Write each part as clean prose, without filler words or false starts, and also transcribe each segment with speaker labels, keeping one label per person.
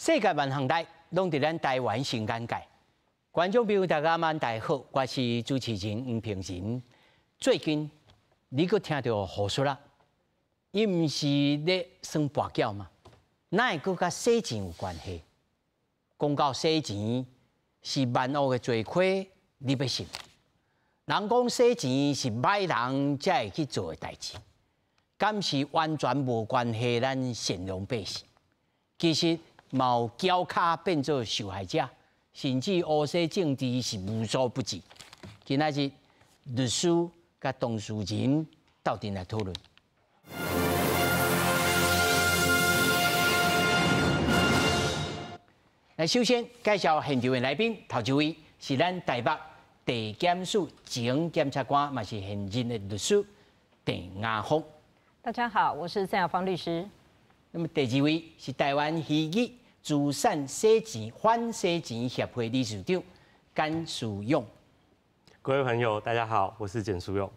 Speaker 1: 世界萬項代，攏佇咱台灣新眼界。觀眾朋友，大家晚大好，我是主持人黃平仁。最近你閣聽著胡說啦，伊毋是咧耍跋筊嗎？哪會閣佮洗錢有關係？講到洗錢是萬惡的罪魁，你欲信？人講洗錢是歹人才會去做的代誌，敢是完全無關係？咱善良百姓其實嘛有轎跤變做受害者，甚至烏洗政治是無所不至。今仔日律師佮當事人鬥陣來討論。來，首先介紹現場的來賓，頭一位是咱台北地檢署前檢察官，嘛是現任的律師鄭雅芳。
Speaker 2: 大家好，我是鄭雅芳律師。
Speaker 1: 那麼第二位是台灣虛擬資產洗錢反洗錢協會理事長簡書勇。
Speaker 3: 各位朋友，大家好，我是簡書勇。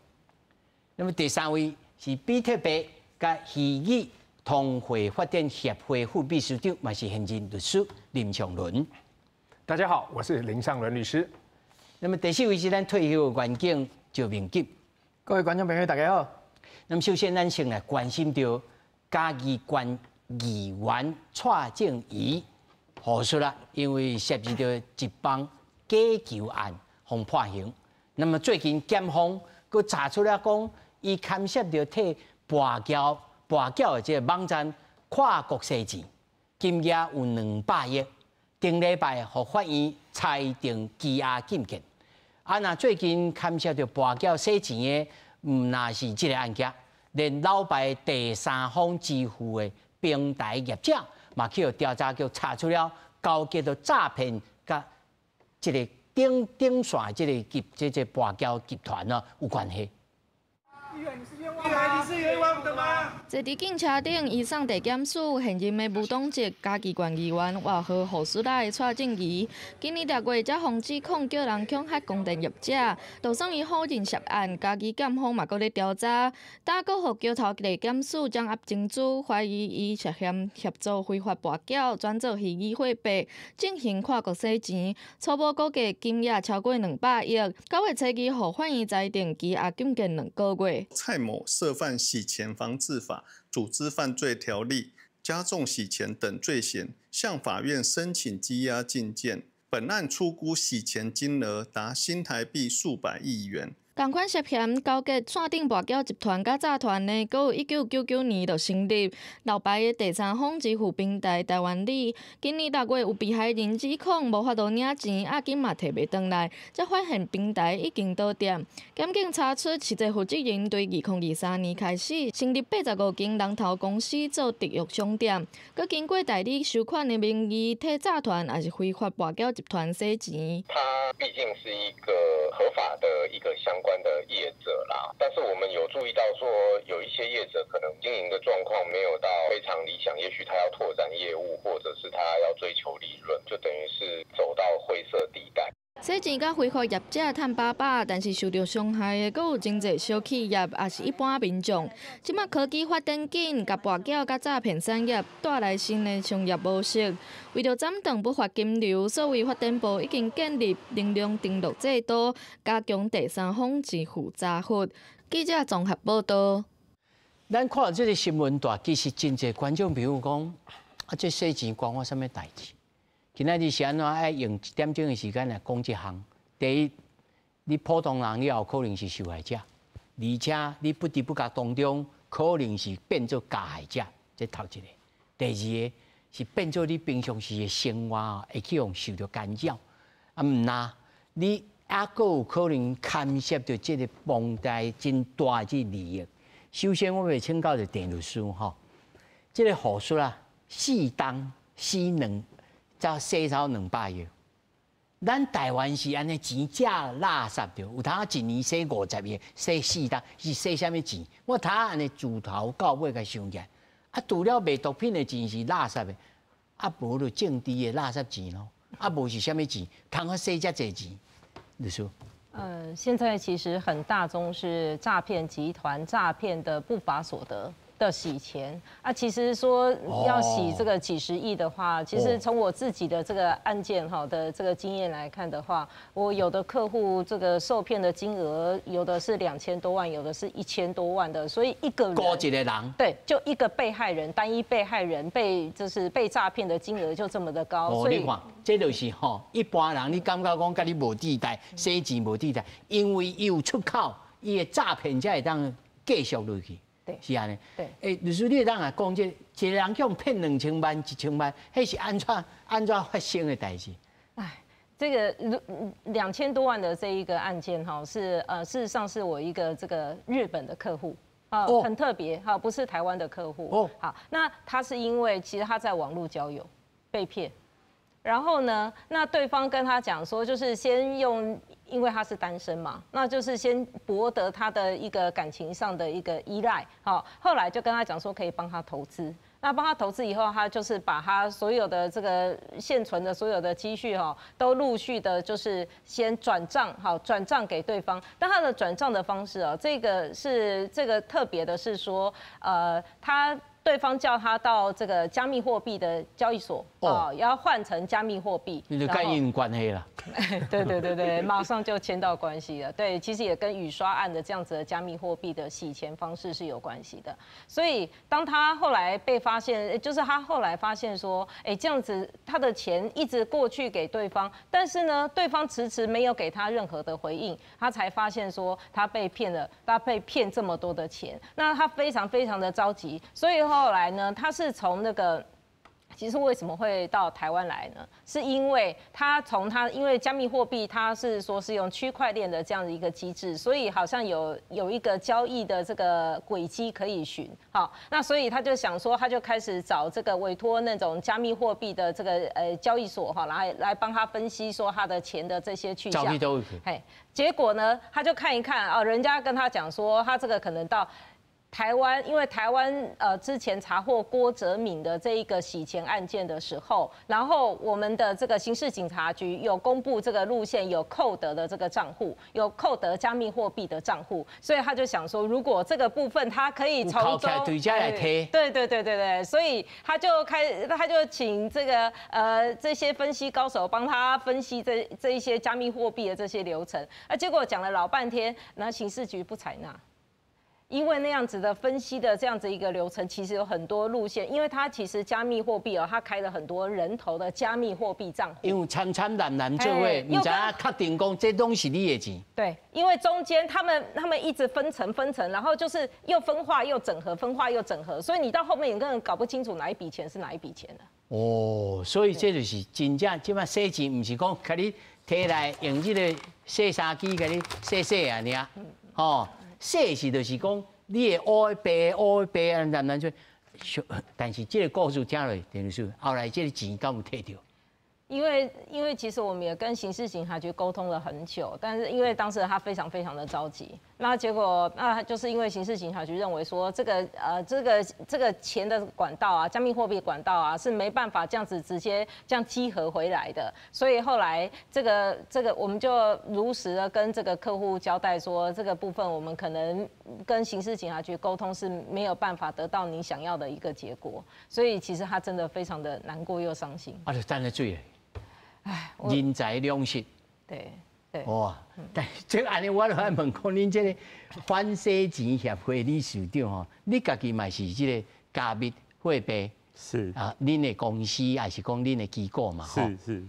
Speaker 1: 那麼第三位是比特幣佮虛擬通貨發展協會副秘書長，嘛是現任律師林尚倫。
Speaker 4: 大家好，我是林尚倫律師。
Speaker 1: 那麼第四位是咱退休的員警趙明金。
Speaker 5: 各位觀眾朋友，大家好。
Speaker 1: 那麼首先，咱先來關心著嘉義縣議員蔡正宜胡說啦，因為涉及著一枋假球案，予判刑。那麼最近檢方閣查出來講，伊牽涉著替跋筊跋筊的這個網站跨國洗錢，金額有200億。頂禮拜予法院裁定羈押禁見。啊，若最近牽涉著跋筊洗錢的，毋但是這個案件，連老牌第三方支付的平台業者，嘛去予調查局查出了勾結著詐騙佮這個頂頂線這個集這個跋筊集團呢有關係。
Speaker 6: 坐佇警車頂，伊送地檢署現任的無黨籍嘉義縣議員外號胡說仔的蔡正宜，今年6月才予指控叫人恐嚇供電業者，就算伊否認涉案，嘉義檢方嘛閣咧調查，今閣予橋頭地檢署掌握證據，懷疑伊涉嫌協助非法跋筊轉做虛擬貨幣進行跨國洗錢，初步估計金額超過200億。9月初2予法院裁定羈押禁見2個月。
Speaker 7: 蔡某涉犯洗錢防治法、組織犯罪條例、加重洗錢等罪嫌，向法院申請羈押禁見。本案初估洗錢金額達新台幣數百億元。
Speaker 6: 仝款涉嫌勾結線頂跋筊集團佮詐團的，閣有1999年就成立老牌的第三方支付平台台灣里。今年6月有被害人指控無法度領錢，押金嘛提袂轉來，才發現平台已經倒店。檢警查出實際負責人對2023年開始成立85間人頭公司做特約商店，閣經過代理收款的名義替詐團抑是非法跋筊集團洗錢。
Speaker 8: 它畢竟是一個合法的一個相關的業者啦，但是我們有注意到說，有一些業者可能經營的狀況沒有到非常理想，也許他要拓展業務，或者是他要追求利潤，就等於是走到灰色地帶。
Speaker 6: 洗錢佮非法業者趁飽飽，但是受著傷害的閣有真濟小企業，抑是一般民眾。這馬科技發展緊，共跋筊佮詐騙產業帶來新的商業模式。為著斬斷不法金流，數位發展部已經建立能量登錄制度，加強第三方支付查核。記者綜合報導。
Speaker 1: 咱看著這個新聞蹛，其實真濟觀眾朋友講，啊，這洗錢關我啥物代誌？今仔日是按怎愛用一點鐘的時間來講這項？第一，你普通人你也有可能是受害者，而且你不知不覺當中可能是變做加害者，這頭一個。第二個是變做你平常時的生活會去予受著干擾。啊，毋若你猶閣有可能牽涉著這個龐大真大的利益。首先，我欲請教著鄭律師吼，這個胡說啊，四冬四兩。才洗走200億，咱台灣是按呢錢遮垃圾著，有通一年洗50億，洗四冬是洗啥物錢？我頭按呢自頭到尾共想起來，啊，除了賣毒品的錢是垃圾的，啊，無就政治的垃圾錢囉，啊，無是啥物錢，通去洗遮濟錢，律師。
Speaker 2: 現在其實很大宗是詐騙集團詐騙的不法所得。的洗钱啊，其实说要洗这个几十亿的话，其实从我自己的这个案件哈的这个经验来看的话，我有的客户这个受骗的金额，有的是2000多万，有的是1000多万的，所以一个人，
Speaker 1: 孤一个人，
Speaker 2: 对，就一个被害人，单一被害人被就是被诈骗的金额就这么的高。
Speaker 1: 哦，你看，这就是吼，一般人你感觉讲佮你无底代，洗钱无底代，因为伊有出口，伊的诈骗才会当继续落去。是按呢。
Speaker 2: 对。
Speaker 1: 欸，律师，你会当来讲这一个人予骗2000万、1000万，彼是按怎按怎发生的代志？
Speaker 2: 哎，这个2000多万的这一个案件哈，是事实上是我一个这个日本的客户啊，很特别哈，不是台湾的客户。哦。好，那他是因为其实他在网路交友被骗，然后呢，那对方跟他讲说，就是先用。因为他是单身嘛，那就是先博得他的一个感情上的一个依赖，好，后来就跟他讲说可以帮他投资，那帮他投资以后，他就是把他所有的这个现存的所有的积蓄哈，都陆续的就是先转账，好，转账给对方。但他的转账的方式啊，这个是这个特别的是说，他。对方叫他到这个加密货币的交易所哦，要换成加密货币，
Speaker 1: 你就跟因关系了。
Speaker 2: 对对对对，马上就牵到关系了。对，其实也跟雨刷案的这样子的加密货币的洗钱方式是有关系的。所以当他后来被发现，就是他后来发现说，哎，这样子他的钱一直过去给对方，但是呢，对方迟迟没有给他任何的回应，他才发现说他被骗了，他被骗这么多的钱，那他非常非常的着急，所以后来呢，他是从那个。其实为什么会到台湾来呢？是因为他从他因为加密货币，他是说是用区块链的这样的一个机制，所以好像有一个交易的这个轨迹可以循。好，那所以他就想说，他就开始找这个委托那种加密货币的这个交易所哈，来帮他分析说他的钱的这些去向。嘿，结果呢，他就看一看啊，人家跟他讲说，他这个可能到台湾，因为台湾之前查获郭哲敏的这一个洗钱案件的时候，然后我们的这个刑事警察局有公布这个路线，有扣得的这个账户，有扣得加密货币的账户，所以他就想说，如果这个部分他可以从中
Speaker 1: 对家来提，
Speaker 2: 对对对对对，所以他就开，他就请这个这些分析高手帮他分析这一些加密货币的这些流程，啊，结果讲了老半天，那刑事局不采纳。因为那样子的分析的这样子一个流程，其实有很多路线。因为它其实加密货币哦，它开了很多人头的加密货币账户。
Speaker 1: 因为掺掺滥滥做伙，毋知影确定讲这拢是你的钱。
Speaker 2: 对，因为中间他们一直分层分层，然后就是又分化又整合，分化又整合，所以你到后面你根本搞不清楚哪一笔钱是哪一笔钱了。
Speaker 1: 哦，所以这就是真正这摆洗钱，毋是讲共你提来用这个洗衫机共你洗洗啊，尔，哦。洗是就是讲，你会乌白乌白啊，难难做。但是这个故事听落，陈律师后来这个钱敢有提著？
Speaker 2: 因为其实我们也跟刑事警察局沟通了很久，但是因为当时他非常非常的着急，那结果那就是因为刑事警察局认为说这个钱的管道啊，加密货币管道啊是没办法这样子直接这样稽核回来的，所以后来这个我们就如实的跟这个客户交代说，这个部分我们可能跟刑事警察局沟通是没有办法得到你想要的一个结果，所以其实他真的非常的难过又伤心。
Speaker 1: 啊，就等咧水。唉，人财两失。
Speaker 2: 对对。
Speaker 1: 哇！但这按呢，我就爱问讲，恁这个反洗钱协会理事长吼，你家己嘛是这个加密货币啊，恁的公司还是讲恁的机构嘛？
Speaker 3: 是是。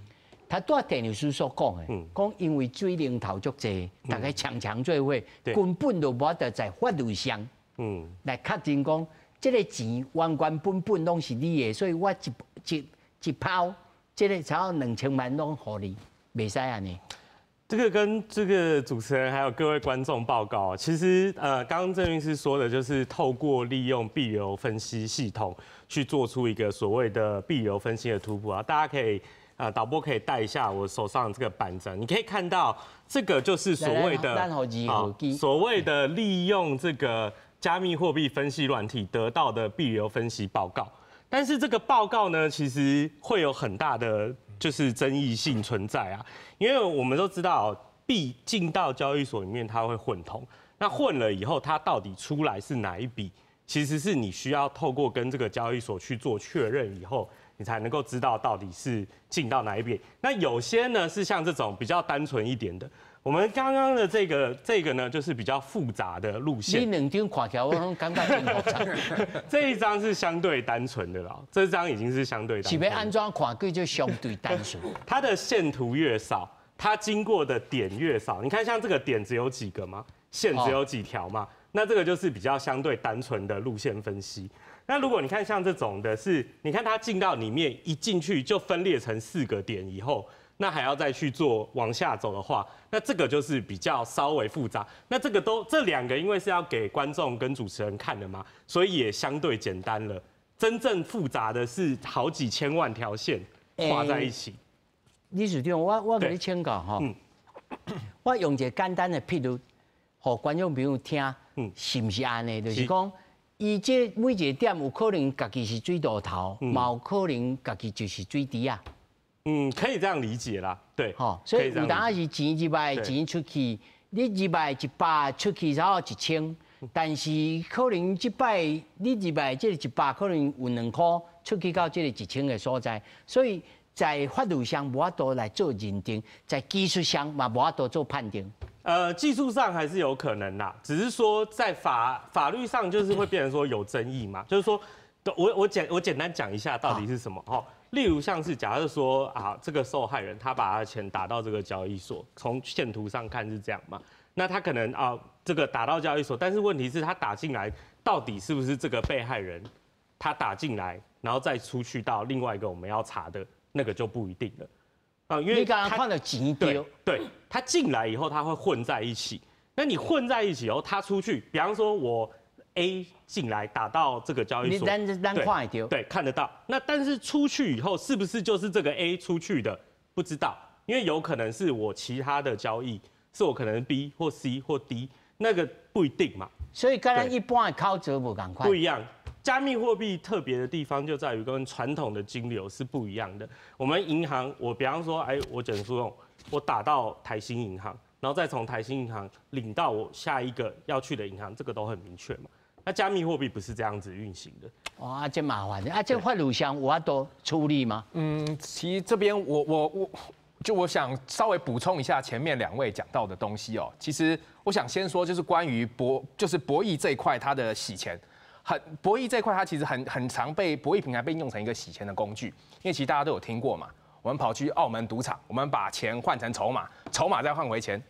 Speaker 1: 他拄仔郑律师所讲的，讲因为水龙头足济，大家强强做伙，根本就无法度在法律上，来确定讲这个钱原原本本拢是你的，所以我一一一抛。这个差不多2000万拢予你，袂使按呢。
Speaker 3: 这个跟这个主持人还有各位观众报告，其实刚刚郑律师说的就是透过利用币流分析系统去做出一个所谓的币流分析的图谱啊，大家可以啊，导播可以带一下我手上这个板子，你可以看到这个就是所谓的所谓的利用这个加密货币分析软体得到的币流分析报告。但是这个报告呢，其实会有很大的就是争议性存在啊，因为我们都知道币进到交易所里面，它会混同，那混了以后，它到底出来是哪一笔其实是你需要透过跟这个交易所去做确认以后，你才能够知道到底是进到哪一边。那有些呢是像这种比较单纯一点的，我们刚刚的这个呢，就是比较复杂的路线。
Speaker 1: 你两张看起来我拢感觉真复杂。
Speaker 3: 这一张是相对单纯的了，这张已经是相对单纯。
Speaker 1: 是欲按怎看叫做相对单纯？
Speaker 3: 它的线图越少，它经过的点越少。你看像这个点只有几个吗？线只有几条吗？那这个就是比较相对单纯的路线分析。那如果你看像这种的是，你看它进到里面一进去就分裂成四个点以后，那还要再去做往下走的话，那这个就是比较稍微复杂。那这个都这两个因为是要给观众跟主持人看的嘛，所以也相对简单了。真正复杂的是好几千万条线画在一起。
Speaker 1: 理事长，我共你请教吼，我用一个简单的譬如，予观众朋友听，是毋是按呢？就是讲，伊这每一个点有可能家己是水道头，嘛有可能家己就是水池仔。
Speaker 3: 嗯，可以这样理解啦，对，
Speaker 1: 吼，所以有当时钱入來，錢出去，你入來100出去才有1000，但是可能這擺你入來這个100可能有2箍出去到這个1000的所在，所以在法律上無法度來做認定，在技術上嘛無法度做判定。
Speaker 3: 技術上還是有可能啦，只是說在法律上就是會變成說有爭議嘛，就是說，我簡單講一下到底是什麼哈。例如像是假設說啊，這個受害人他把他的錢打到這個交易所，從線圖上看是這樣嘛，那他可能啊這個打到交易所，但是問題是他打進來到底是不是這個被害人他打進來，然後再出去到另外一個我們要查的那個就不一定了。啊，因為
Speaker 1: 你剛剛看到錢對，
Speaker 3: 對，他進來以後他會混在一起，那你混在一起以後，他出去，比方說我 A 進來打到這個交易所，
Speaker 1: 咱看得到，
Speaker 3: 對，看得到。那但是出去以後是不是就是這個 A 出去的？不知道，因為有可能是我其他的交易，是我可能 B 或 C 或 D，那個不一定嘛。
Speaker 1: 所以佮咱一般的口座無仝款。
Speaker 3: 不一樣。加密貨幣特別的地方就在於跟傳統的金流是不一樣的。我們銀行，我比方說，哎，我簡書用，我打到台新銀行，然後再從台新銀行領到我下一個要去的銀行，這個都很明確嘛。那加密貨幣不是這樣子運行的。
Speaker 1: 哇，這麻煩啊！這法律上有法度處理嗎？
Speaker 4: 嗯，其實這邊我想稍微補充一下前面兩位講到的東西哦。其實我想先說，就是關於博弈這一塊，它的洗錢。很博弈這塊，它其實很常被博弈平台被用成一個洗錢的工具，因為其實大家都有聽過嘛。我們跑去澳門賭場，我們把錢換成籌碼，籌碼再換回錢，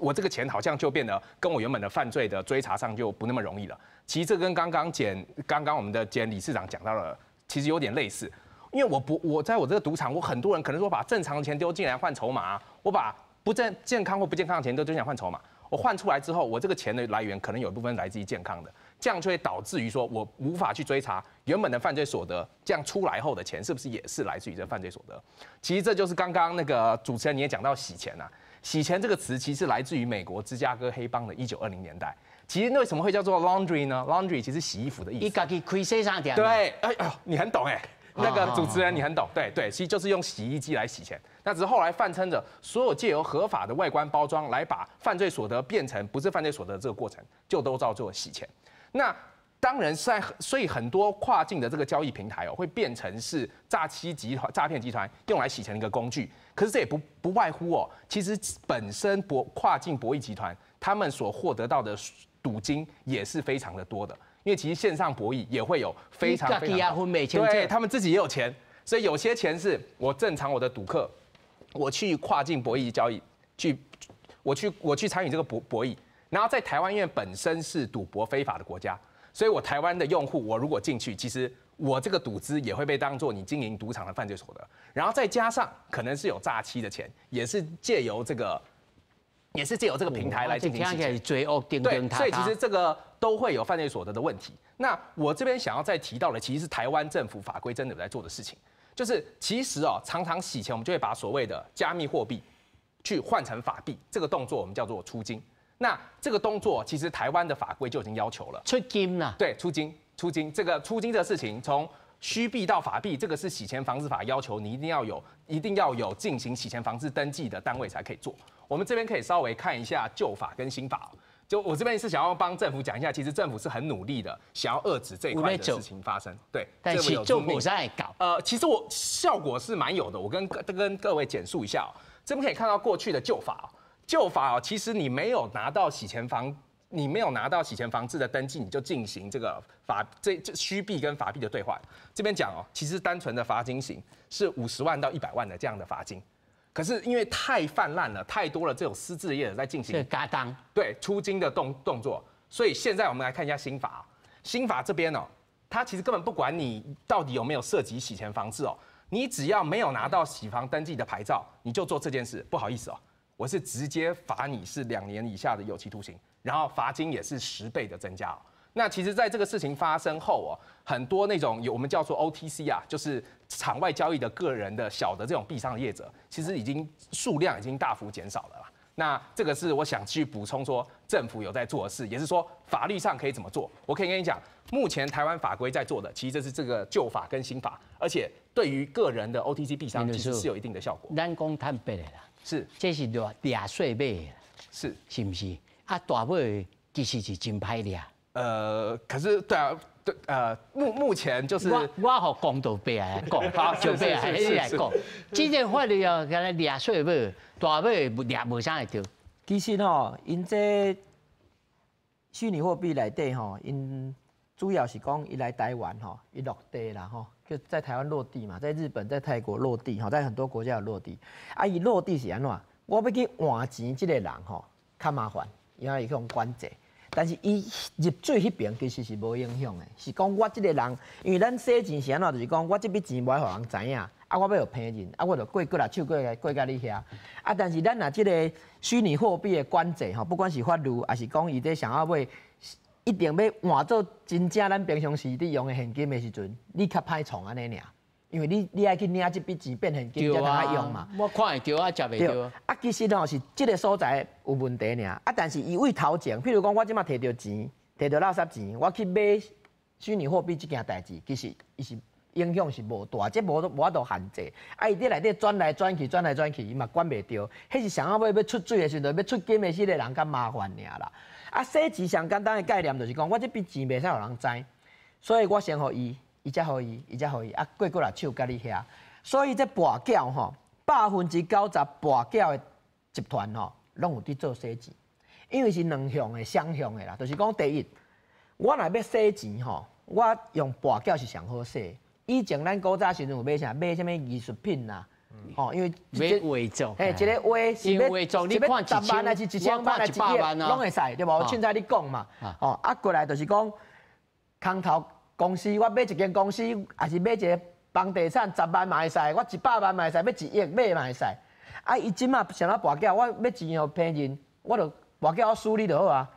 Speaker 4: 我這個錢好像就變得跟我原本的犯罪的追查上就不那麼容易了。其實這跟剛剛我們的簡理事長講到了，其實有點類似。因為我在我這個賭場，我很多人可能說把正常的錢丟進來換籌碼，我把不正健康或不健康的錢都丟進來換籌碼，我換出來之後，我這個錢的來源可能有一部分來自於健康的。這樣就會導致於說，我無法去追查原本的犯罪所得，這樣出來後的錢是不是也是來自於這犯罪所得？其實這就是剛剛那個主持人你也講到洗錢啊，洗錢這個詞其實來自於美國芝加哥黑幫的1920年代。其實為什麼會叫做 laundry 呢？laundry 其實洗衣服的意思。
Speaker 1: 伊家己開洗衫店。
Speaker 4: 對，哎呦，你很懂哎，那個主持人你很懂，對對，其實就是用洗衣機來洗錢。那只是後來泛稱着所有借由合法的外觀包裝來把犯罪所得變成不是犯罪所得這個過程，就都叫做洗錢。那當然在，所以很多跨境的這個交易平台哦，會變成是詐欺集團、詐騙集團用來洗錢的一個工具。可是這也不外乎哦，其實本身跨境博弈集團他們所獲得到的賭金也是非常的多的，因為其實線上博弈也會有非常非常，對，他們自己也有錢，所以有些錢是我正常我的賭客，我去跨境博弈交易去，我去參與這個博弈。然後在台灣，因為本身是賭博非法的國家，所以我台灣的用戶，我如果進去，其實我這個賭資也會被當做你經營賭場的犯罪所得。然後再加上可能是有詐欺的錢，也是借由這個平台來進行洗錢。
Speaker 1: 罪惡
Speaker 4: 對，所以其實這個都會有犯罪所得的問題。那我這邊想要再提到的，其實是台灣政府法規真的有在做的事情，就是其實哦，常常洗錢，我們就會把所謂的加密貨幣去換成法幣，這個動作我們叫做出金。那這個動作其實台灣的法規就已經要求了
Speaker 1: 出金啦，
Speaker 4: 對，出金，出金，這個出金這個事情，從虛幣到法幣，這個是洗錢防治法要求你一定要有進行洗錢防治登記的單位才可以做。我們這邊可以稍微看一下舊法跟新法。就我这边是想要帮政府讲一下，其实政府是很努力的，想要遏制这一块的事情发生。对，
Speaker 1: 但是做无啥会到。
Speaker 4: 其实我效果是蛮有的，我跟各位简述一下哦。这边可以看到过去的旧法，旧法哦，其实你没有拿到洗钱防，你没有拿到洗钱防制的登记，你就进行这个法这虚币跟法币的兑换。这边讲哦，其实单纯的罚金刑是50万到100万的这样的罚金。可是因为太泛滥了，太多了这种私自业者在进行
Speaker 1: 加重，
Speaker 4: 对，出金的动作，所以现在我们来看一下新法。新法这边哦，它其实根本不管你到底有没有涉及洗钱防制哦，你只要没有拿到洗房登记的牌照，你就做这件事，不好意思哦，我是直接罚你是2年以下的有期徒刑，然后罚金也是10倍的增加哦。那其实，在这个事情发生后哦，很多那种有我们叫做 OTC 啊，就是场外交易的个人的小的这种币商的业者，其实已经数量已经大幅减少了啦。那这个是我想去补充说，政府有在做的事，也是说法律上可以怎么做。我可以跟你讲，目前台湾法规在做的，其实这是这个旧法跟新法，而且对于个人的 OTC 币商，其实是有一定的效果。
Speaker 1: 咱讲坦白的啦，这是掠掠细尾的，是毋是？啊，大尾其实是真歹掠。
Speaker 4: 可是对啊，对，目前就是
Speaker 1: 我予公道伯来讲，就白来你来讲，这个法律哦，敢若掠细尾，大尾掠无啥会著。
Speaker 5: 其实吼，𪜶这虚拟货币内底吼，𪜶主要是讲伊来台湾吼，伊落地啦吼，就在台湾落地嘛，在日本、在泰国落地吼，在很多国家有落地。啊，伊落地是按怎？我欲去换钱，这个人吼较麻烦，因为伊去予管制。但是伊入水彼爿其实是无影响的，是讲我这个人，因为咱洗钱是按怎，就是讲我这笔钱无爱予人知影，啊，我欲予伻认，啊，我就过几若手过来过共你遐。啊，但是咱若这个虚拟货币的管制吼，不管是法律，抑是讲伊咧想要欲，一定欲换做真正咱平常时伫用的现金的时阵，你较歹创按呢尔。因为你爱去领这笔钱变现金才通爱用嘛。
Speaker 1: 我看会著啊，接袂著。
Speaker 5: 啊，其实吼是这个所在有问题尔。啊，但是伊为头前，譬如讲我这马提著钱，提著垃圾钱，我去买虚拟货币这件代志，其实伊是影响是无大，这无法度限制。啊，伊伫内底转来转去，转来转去，伊嘛管袂著。彼是想要欲出水的时阵，欲出金的彼个人较麻烦尔啦。啊，洗钱上简单的概念就是讲，我这笔钱袂使予人知，所以我先予伊。伊才予伊，伊才予伊，啊过几若手共你遐，所以这跋筊吼，90%跋筊的集团吼，拢有伫做洗钱，因为是两向的、双向的啦。就是讲，第一，我若欲洗钱吼，我用跋筊是上好洗。以前咱古早时阵有买啥？买啥物艺术品啦，吼，因为
Speaker 1: 买画作，
Speaker 5: 嘿，一个画
Speaker 1: 是欲画作，你看
Speaker 5: 10万还是1000万还是1亿，拢会使，对无？凊彩你讲嘛，吼，啊过来就是讲空头公司，我买一间公司，抑是买一个房地产，10万嘛会使，我100万嘛会使，欲1亿买嘛会使。啊，伊这马想欲跋筊，我欲钱予伻认，我就跋筊我输你就好啊。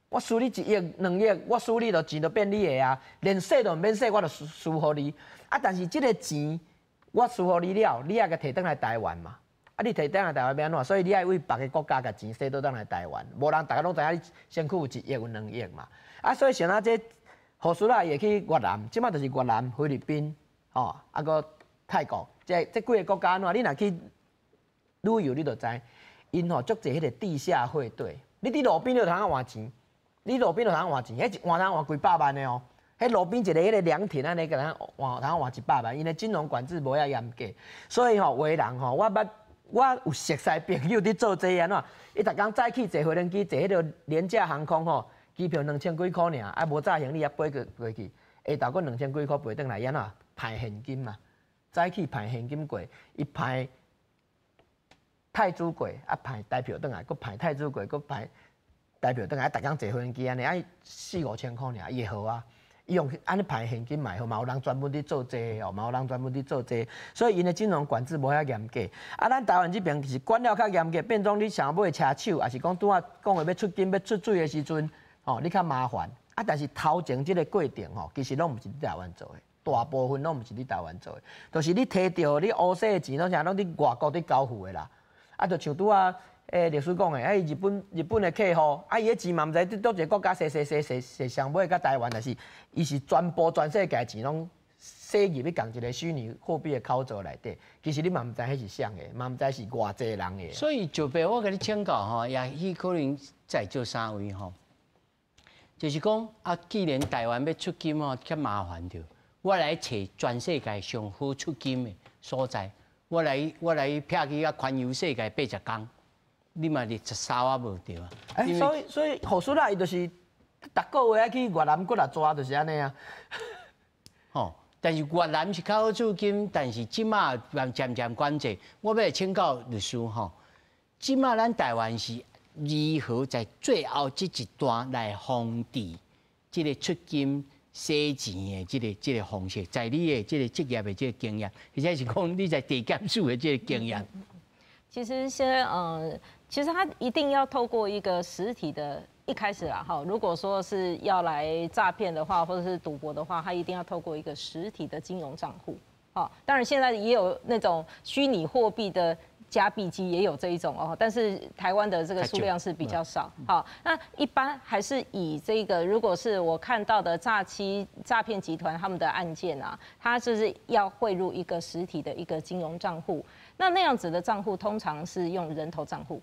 Speaker 5: 我输你1亿、2亿，我输你就钱就变你的啊，连洗都毋免洗，我就输输予你。啊，但是这个钱我输予你了，你爱共提转来台湾嘛？啊，你提转来台湾欲按怎？所以你爱为别个国家共钱洗倒转来台湾，无人逐家拢知影你身躯有1亿有2亿嘛。啊，所以像啊这。何叔啦，会去越南，这马就是越南、菲律宾，吼，啊阁泰国，这几个国家按怎？你若去旅游，你就知，𪜶吼足济彼个地下汇兑。你伫路边就通换钱，你路边就通换钱，彼一换通换几百万的哦。彼路边一个彼个凉亭按呢，共通换通换100万，𪜶的金融管制无遐严格，所以吼，有的人吼，我捌我有熟似朋友伫做这个按怎？伊逐工早起坐飞轮机，坐彼个廉价航空吼。机票2000几箍尔，啊无扎行李啊飞过去，下昼阁2000几箍飞转来，伊按怎派现金嘛？早起派现金过，伊派泰铢过，啊派台票转来，阁派泰铢过，阁派台票转来，啊逐工坐飞机按呢，啊四五千箍尔，伊会好啊。伊用按呢派现金嘛会好，嘛有人专门伫做这个哦，嘛有人专门伫做这个，所以𪜶的金融管制无遐严格。啊，咱台湾这边是管了较严格，变做你想欲买车手，抑是讲拄仔讲的欲出金欲出水的时阵，哦，你较麻烦。啊，但是头前这个过程吼，其实拢毋是伫台湾做的，大部分拢毋是伫台湾做的，就是你提著你乌洗的钱，拢啥拢伫外国伫交付的啦。啊，就像拄仔律师讲的，啊，日本的客户，啊，伊的钱嘛毋知伫佗一个国家洗洗洗洗洗，上尾到台湾，但是伊是全部全世界钱拢洗洗入去仝一个虚拟货币的口座内底，其实你嘛毋知彼是啥个，嘛毋知是偌济人的。
Speaker 1: 所以就白我共你请教吼，也许可能在座三位吼，就是讲啊，既然台湾欲出金吼，較麻煩著，我來揣全世界上好出金的所在，我來避去啊，環遊世界80工，你嘛是捎我無著啊。
Speaker 5: 欸，所以何叔啦，伊就是逐個月愛去越南閣來抓，就是按呢啊。
Speaker 1: 吼，但是越南是較好出金，但是這馬漸漸管制。我欲來請教律師吼，這馬咱台灣是如何在最後這一段來防治這个出金洗錢的這个方式，在你的這个職業的這个經驗，或者是講你在地檢署的這个經驗。
Speaker 2: 其實先，其實他一定要透過一個實體的。一開始啦，哈，如果說是要來詐騙的話，或者是賭博的話，他一定要透過一個實體的金融賬戶。好，當然現在也有那種虛擬貨幣的加幣機，也有這一種哦，但是台灣的這個數量是比較少。好，那一般還是以這個，如果是我看到的詐欺詐騙集團他們的案件啊，他就是要匯入一個實體的一個金融賬戶，那那樣子的賬戶通常是用人頭賬戶。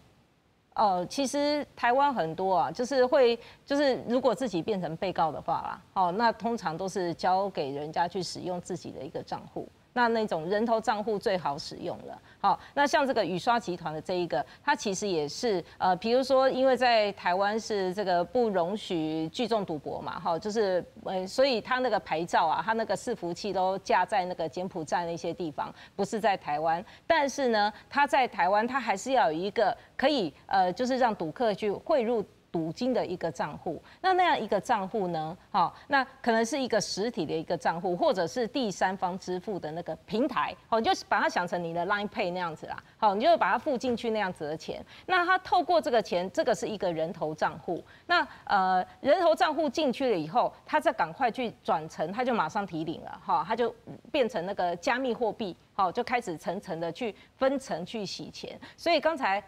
Speaker 2: 哦，其實台灣很多啊，就是會，就是如果自己變成被告的話啦，哦，那通常都是交給人家去使用自己的一個賬戶，那那種人頭賬戶最好使用了。好，那像這個雨刷集團的這一個，它其實也是比如說因為在台灣是這個不容許聚眾賭博嘛，哈，就是所以他那個牌照啊，他那個伺服器都架在那個柬埔寨那些地方，不是在台灣。但是呢，他在台灣，他還是要有一個可以就是讓賭客去匯入賭金的一個賬戶，那那樣一個賬戶呢？好，那可能是一個實體的一個賬戶，或者是第三方支付的那個平台，好，你就把它想成你的 Line Pay 那樣子啦，好，你就把它付進去那樣子的錢。那他透過這個錢，這個是一個人頭賬戶。那人頭賬戶進去了以後，他再趕快去轉成，他就馬上提領了，哈，他就變成那個加密貨幣，好，就開始層層的去分層去洗錢。所以剛才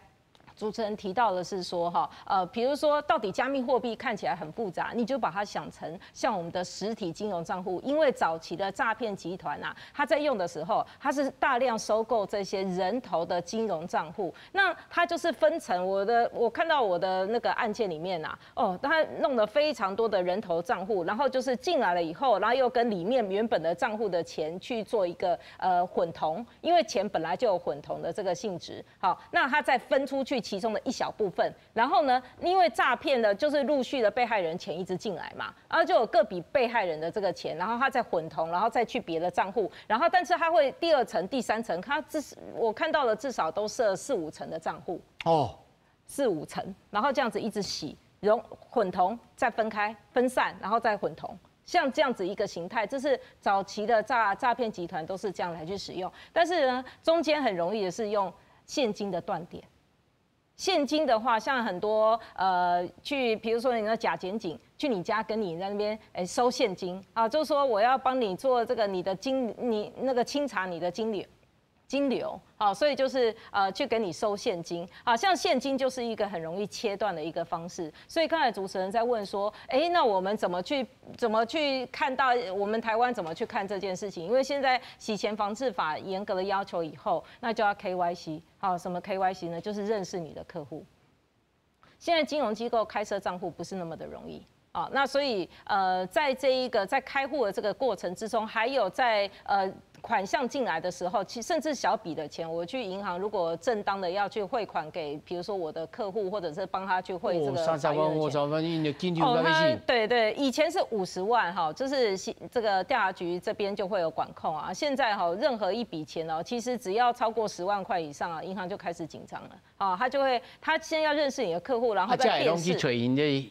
Speaker 2: 主持人提到的是說，哈，比如說，到底加密貨幣看起來很複雜，你就把它想成像我們的實體金融賬戶，因為早期的詐騙集團啊，他在用的時候，他是大量收購這些人頭的金融賬戶，那他就是分層。我看到我的那個案件裡面啊，哦，他弄了非常多的人頭賬戶，然後就是進來了以後，然後又跟裡面原本的賬戶的錢去做一個混同，因為錢本來就有混同的這個性質，好，那他再分出去其中的一小部分，然後呢，因為詐騙呢，就是陸續的被害人錢一直進來嘛，然後就有各筆被害人的這個錢，然後他再混同，然後再去別的賬戶，然後但是他會第二層、第三層，他至我看到的至少都設四五層的賬戶哦，四五層，然後這樣子一直洗，融混同，再分開分散，然後再混同。像這樣子一個形態，這是早期的詐騙集團都是這樣來去使用，但是呢，中間很容易的是用現金的斷點。現金的話，像很多去，比如說你那假檢警去你家跟你在那邊收現金啊，就是說我要幫你做這個你的金，你那個清查你的金流，金流，好，所以就是去給你收現金，好像現金就是一個很容易切斷的一個方式。所以剛才主持人在問說，欸，那我們怎麼去看到我們台灣怎麼去看這件事情？因為現在洗錢防治法嚴格的要求以後，那就要 KYC。好，什麼 KYC 呢？就是認識你的客戶。現在金融機構開設賬戶不是那麼的容易啊，那所以在這一個在開戶的這個過程之中，還有在款項進來的時候，其實甚至小筆的錢，我去銀行如果正當的要去匯款給，比如說我的客戶，或者是幫他去匯這個
Speaker 1: 30萬、50萬，你就緊張到欲死。
Speaker 2: 對對，以前是50萬哈，就是這個調查局這邊就會有管控啊。現在哈，任何一筆錢哦，其實只要超過10萬塊以上啊，銀行就開始緊張了啊，他就會他先要認識你的客戶，然後再辨識。
Speaker 1: 去揣𪜶這虛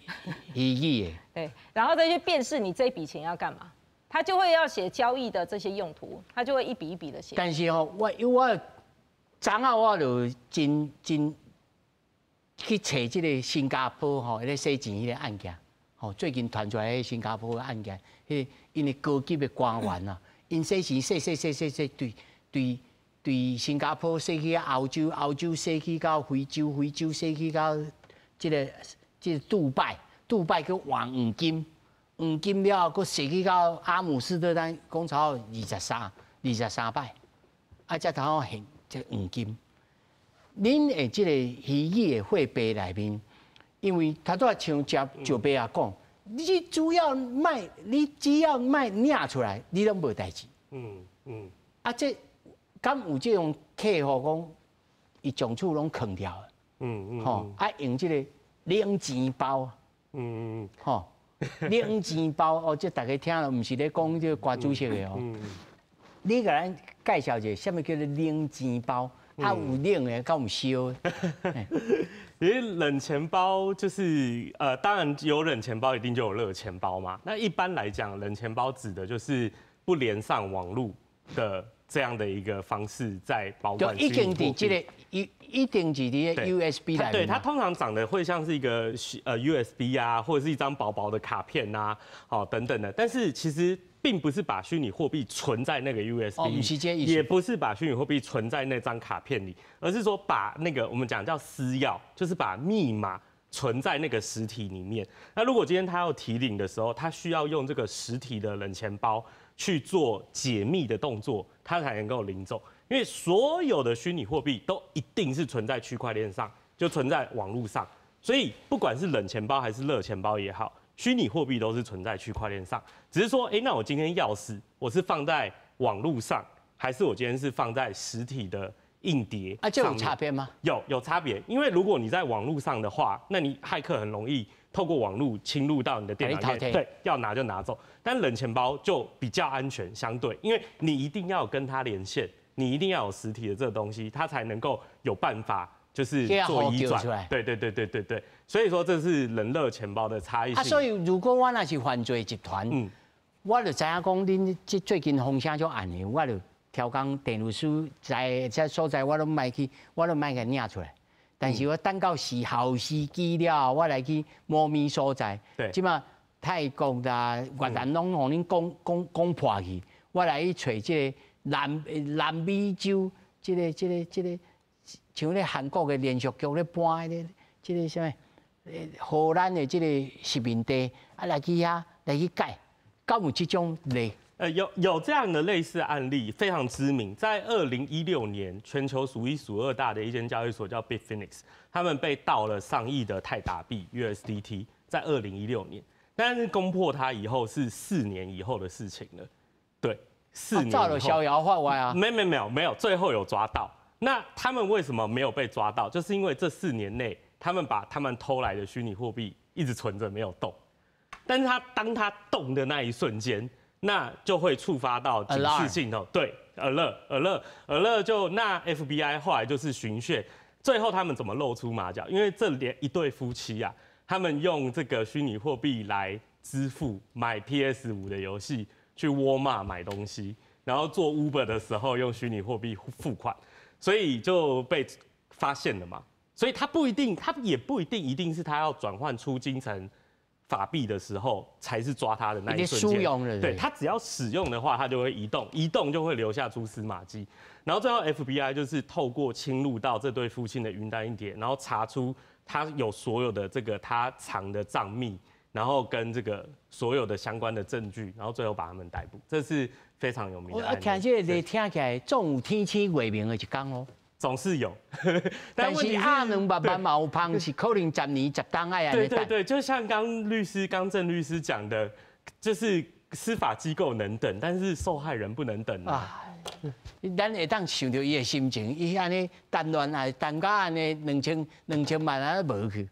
Speaker 1: 擬的。
Speaker 2: 對，然後再去辨識你這筆錢要幹嘛。他就會要寫交易的這些用途，他就會一筆一筆的寫。
Speaker 1: 但是吼，我因為我昨仔我就真真去揣這个新加坡吼，彼个洗錢彼个案件，吼，最近傳出來彼新加坡的案件，彼个𪜶的高級的官員啊，𪜶洗錢洗洗洗洗洗，對對對，新加坡洗去歐洲，歐洲洗去到非洲，非洲洗去到這个杜拜，杜拜去換黃金，黃金了後，閣踅去到阿姆斯特丹，講差23擺，啊，才通好現這黃金。恁的這個虛擬的貨幣內面，因為頭拄仔像石伯仔講，你主要賣，你只要賣領出來，你攏無代誌。啊，這敢有這種客戶講，伊從厝攏囥掉，吼，啊用這個冷錢包，吼，冷錢包哦，這大家聽了，毋是咧講這個歌主席的哦。你共咱介紹一下，啥物叫做冷錢包？啊，有冷的，敢有燒的？
Speaker 3: 其實冷錢包就是當然有冷錢包，一定就有熱錢包嘛。那一般來講，冷錢包指的就是不連上網路的這樣的一個方式在保管。
Speaker 1: 就一定佇這個一定是佇個 USB 內面。
Speaker 3: 對，它通常長得會像是一個USB 啊，或者是一張薄薄的卡片啊，好等等的。但是其實並不是把虛擬貨幣存在那個 USB，也不是把虛擬貨幣存在那張卡片裡，而是說把那個我們講叫私鑰，就是把密碼存在那個實體裡面。那如果今天他要提領的時候，他需要用這個實體的冷錢包去做解密的動作，他才能夠領走。因為所有的虛擬貨幣都一定是存在區塊鏈上，就存在網路上，所以不管是冷錢包還是熱錢包也好，虛擬貨幣都是存在區塊鏈上，只是說，哎，那我今天鑰匙我是放在網路上，還是我今天是放在實體的硬碟？
Speaker 1: 啊，這有差別嗎？
Speaker 3: 有差別，因為如果你在網路上的話，那你駭客很容易透過網路侵入到你的電腦裡面，對，要拿就拿走。但冷錢包就比較安全，相對，因為你一定要跟它連線，你一定要有實體的這個東西，它才能夠有辦法。就是做移轉，對對對對對對，所以說這是冷熱錢包的差異性。
Speaker 1: 啊，所以如果我若是犯罪集團，我就知影講恁這最近風聲足暗的，我就挑工鄭律師在這所在，我攏莫去，我攏莫共領出來。但是我等到時候時機了，我來去某物所在，這馬泰國啦、越南攏予恁講講講破去，我來去揣這個南美洲這個。像咧韓國的連續劇咧搬彼個，這個啥物？荷蘭的這個殖民地，啊來去遐來去改，敢有這種例？
Speaker 3: 有這樣的類似案例，非常知名。在2016年，全球數一數二大的一間交易所叫 Bitfinex，他們被盜了上億的泰達幣 USDT，在二零一六年，但是攻破它以後是4年以後的事情了。對，4年。
Speaker 1: 照了逍遙法外啊？
Speaker 3: 沒沒沒有沒有，最後有抓到。那他們為什麼沒有被抓到？就是因為這四年內，他們把他們偷來的虛擬貨幣一直存着沒有動。但是他當他動的那一瞬間，那就會觸發到警示系統，對，alert alert alert 就那 FBI 後來就是循線，最後他們怎麼露出馬腳？因為這連一對夫妻啊，他們用這個虛擬貨幣來支付買 PS5的遊戲，去沃爾瑪買東西，然後坐 Uber 的時候用虛擬貨幣付款。所以就被發現了嘛，所以他不一定，他也不一定一定是他要轉換出金成法幣的時候才是抓他的那一瞬間。對，他只要使用的話，他就會移動，移動就會留下蛛絲馬跡。然後最後 FBI 就是透過侵入到這對夫妻的雲端硬碟，然後查出他有所有的這個他藏的帳密，然後跟這個所有的相關的證據，然後最後把他們逮捕。這是非常有名的。
Speaker 1: 我聽這個例聽起來，總有天星月明的一天哦。
Speaker 3: 總是有，
Speaker 1: 但是鴨200萬嘛有芳，是可能10年10冬愛按呢。
Speaker 3: 對對對，就像剛律師剛鄭律師講的，就是司法機構能等，但是受害人不能等
Speaker 1: 啊。咱會當想著伊的心情，伊按呢等亂啊，等甲按呢2000萬啊無去，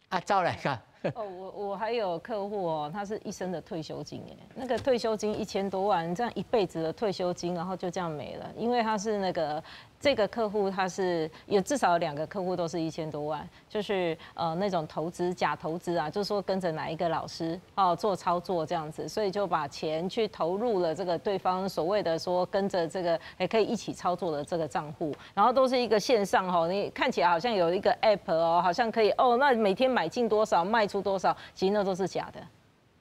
Speaker 1: 啊走來較。
Speaker 2: 哦，我還有客戶哦，他是一生的退休金哎，那個退休金1000多萬，這樣一輩子的退休金，然後就這樣沒了，因為他是那個這個客戶，他是有至少有兩個客戶都是1000多萬，就是那種投資假投資啊，就是說跟着哪一個老師哦做操作這樣子，所以就把錢去投入了這個對方所謂的說跟着這個也可以一起操作的這個賬戶，然後都是一個線上哦，你看起來好像有一個 app 哦，好像可以哦，那每天買進多少賣出多少，其實那都是假的，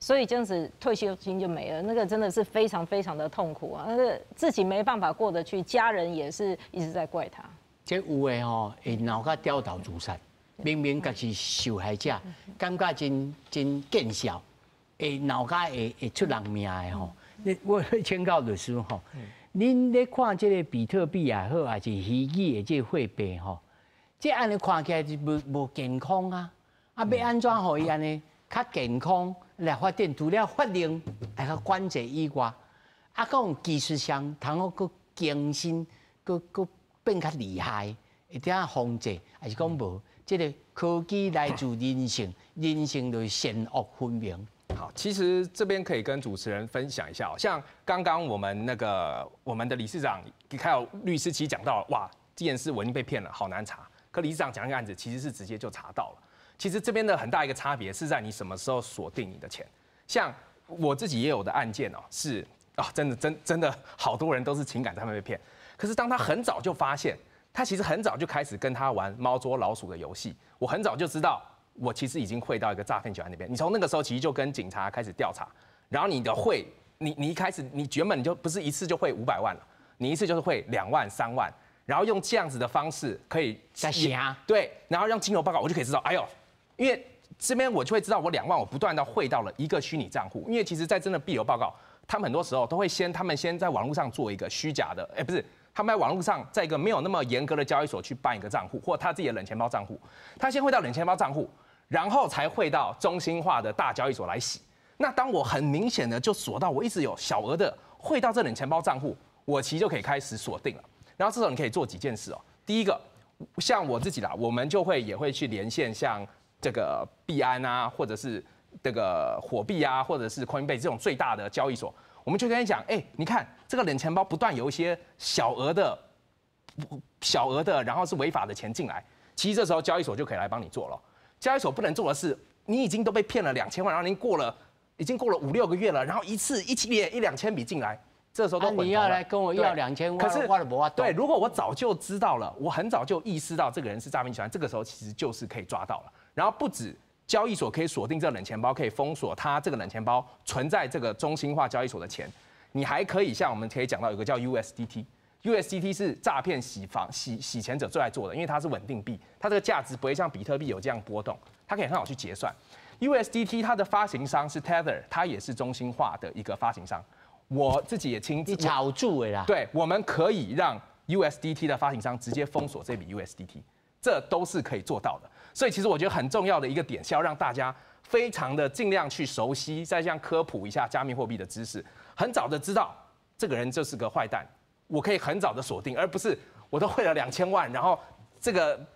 Speaker 2: 所以這樣子退休金就沒了，那個真的是非常非常的痛苦啊，那個自己沒辦法過得去，家人也是一直在怪他。
Speaker 1: 這有的吼會鬧甲吊頭自殺，明明家是受害者，感覺真真見笑，會鬧甲會出人命的吼。你我請教律師吼，恁咧看這個比特幣也好，還是虛擬的這個貨幣吼，這按呢看起來就無健康啊！啊，欲按怎予伊按呢較健康來發展？除了法令愛較管制以外，啊，閣有技術上通好閣更新，閣變較厲害，會點防制，還是講無？這個科技來自人性，人性就是善惡分明。
Speaker 4: 好，其實這邊可以跟主持人分享一下，像剛剛我們那個我們的理事長還有律師，其實講到，哇，這件事我已經被騙了，好難查。可理事長講那個案子，其實是直接就查到了。其實這邊的很大一個差別是在你什麼時候鎖定你的錢。像我自己也有的案件哦，是啊，真的真的好多人都是情感上面被騙。可是當他很早就發現，他其實很早就開始跟他玩貓捉老鼠的遊戲。我很早就知道，我其實已經匯到一個詐騙集團那邊。你從那個時候其實就跟警察開始調查，然後你的匯，你一開始你原本就不是一次就匯500萬了，你一次就是匯2萬、3萬，然後用這樣子的方式可以
Speaker 1: 在想
Speaker 4: 對，然後讓金流報告，我就可以知道，哎呦，因為這邊我就會知道我2萬我不斷的匯到了一個虛擬賬戶，因為其實，在真的幣流報告，他們很多時候都會先，他們先在網絡上做一個虛假的，哎，不是。他們在網絡上，在一個沒有那麼嚴格的交易所去辦一個賬戶，或他自己的冷錢包賬戶，他先匯到冷錢包賬戶，然後才匯到中心化的大交易所來洗。那當我很明顯的就鎖到我一直有小額的匯到這冷錢包賬戶，我其實就可以開始鎖定了。然後這時候你可以做幾件事哦。第一個，像我自己啦，我們就會也會去連線像這個幣安啊，或者是這個火幣啊，或者是 Coinbase 這種最大的交易所。我們就跟你講，哎，你看這個冷錢包不斷有一些小額的、小額的，然後是違法的錢進來。其實這時候交易所就可以來幫你做了。交易所不能做的是，你已經都被騙了2000萬，然後已經過了5、6個月了，然後一次一起一兩千筆進來，這時候都混同了。
Speaker 1: 你要來跟我要2000萬，
Speaker 4: 可是
Speaker 1: 我都無法度。
Speaker 4: 對，如果我早就知道了，我很早就意識到這個人是詐騙集團，這個時候其實就是可以抓到了。然後不止。交易所可以鎖定這個冷錢包，可以封鎖它這個冷錢包存在這個中心化交易所的錢。你還可以像我們可以講到有個叫 USDT，USDT 是詐騙洗房洗洗錢者最愛做的，因為它是穩定幣，它這個價值不會像比特幣有這樣波動，它可以很好去結算。USDT 它的發行商是 Tether，它也是中心化的一個發行商。我自己也親自
Speaker 1: 炒作的啦。
Speaker 4: 對，我們可以讓 USDT 的發行商直接封鎖這筆 USDT，這都是可以做到的。所以其實我覺得很重要的一個點是要讓大家非常的盡量去熟悉，再這樣科普一下加密貨幣的知識，很早的知道這個人就是個壞蛋，我可以很早的鎖定，而不是我都匯了2000萬，然後這個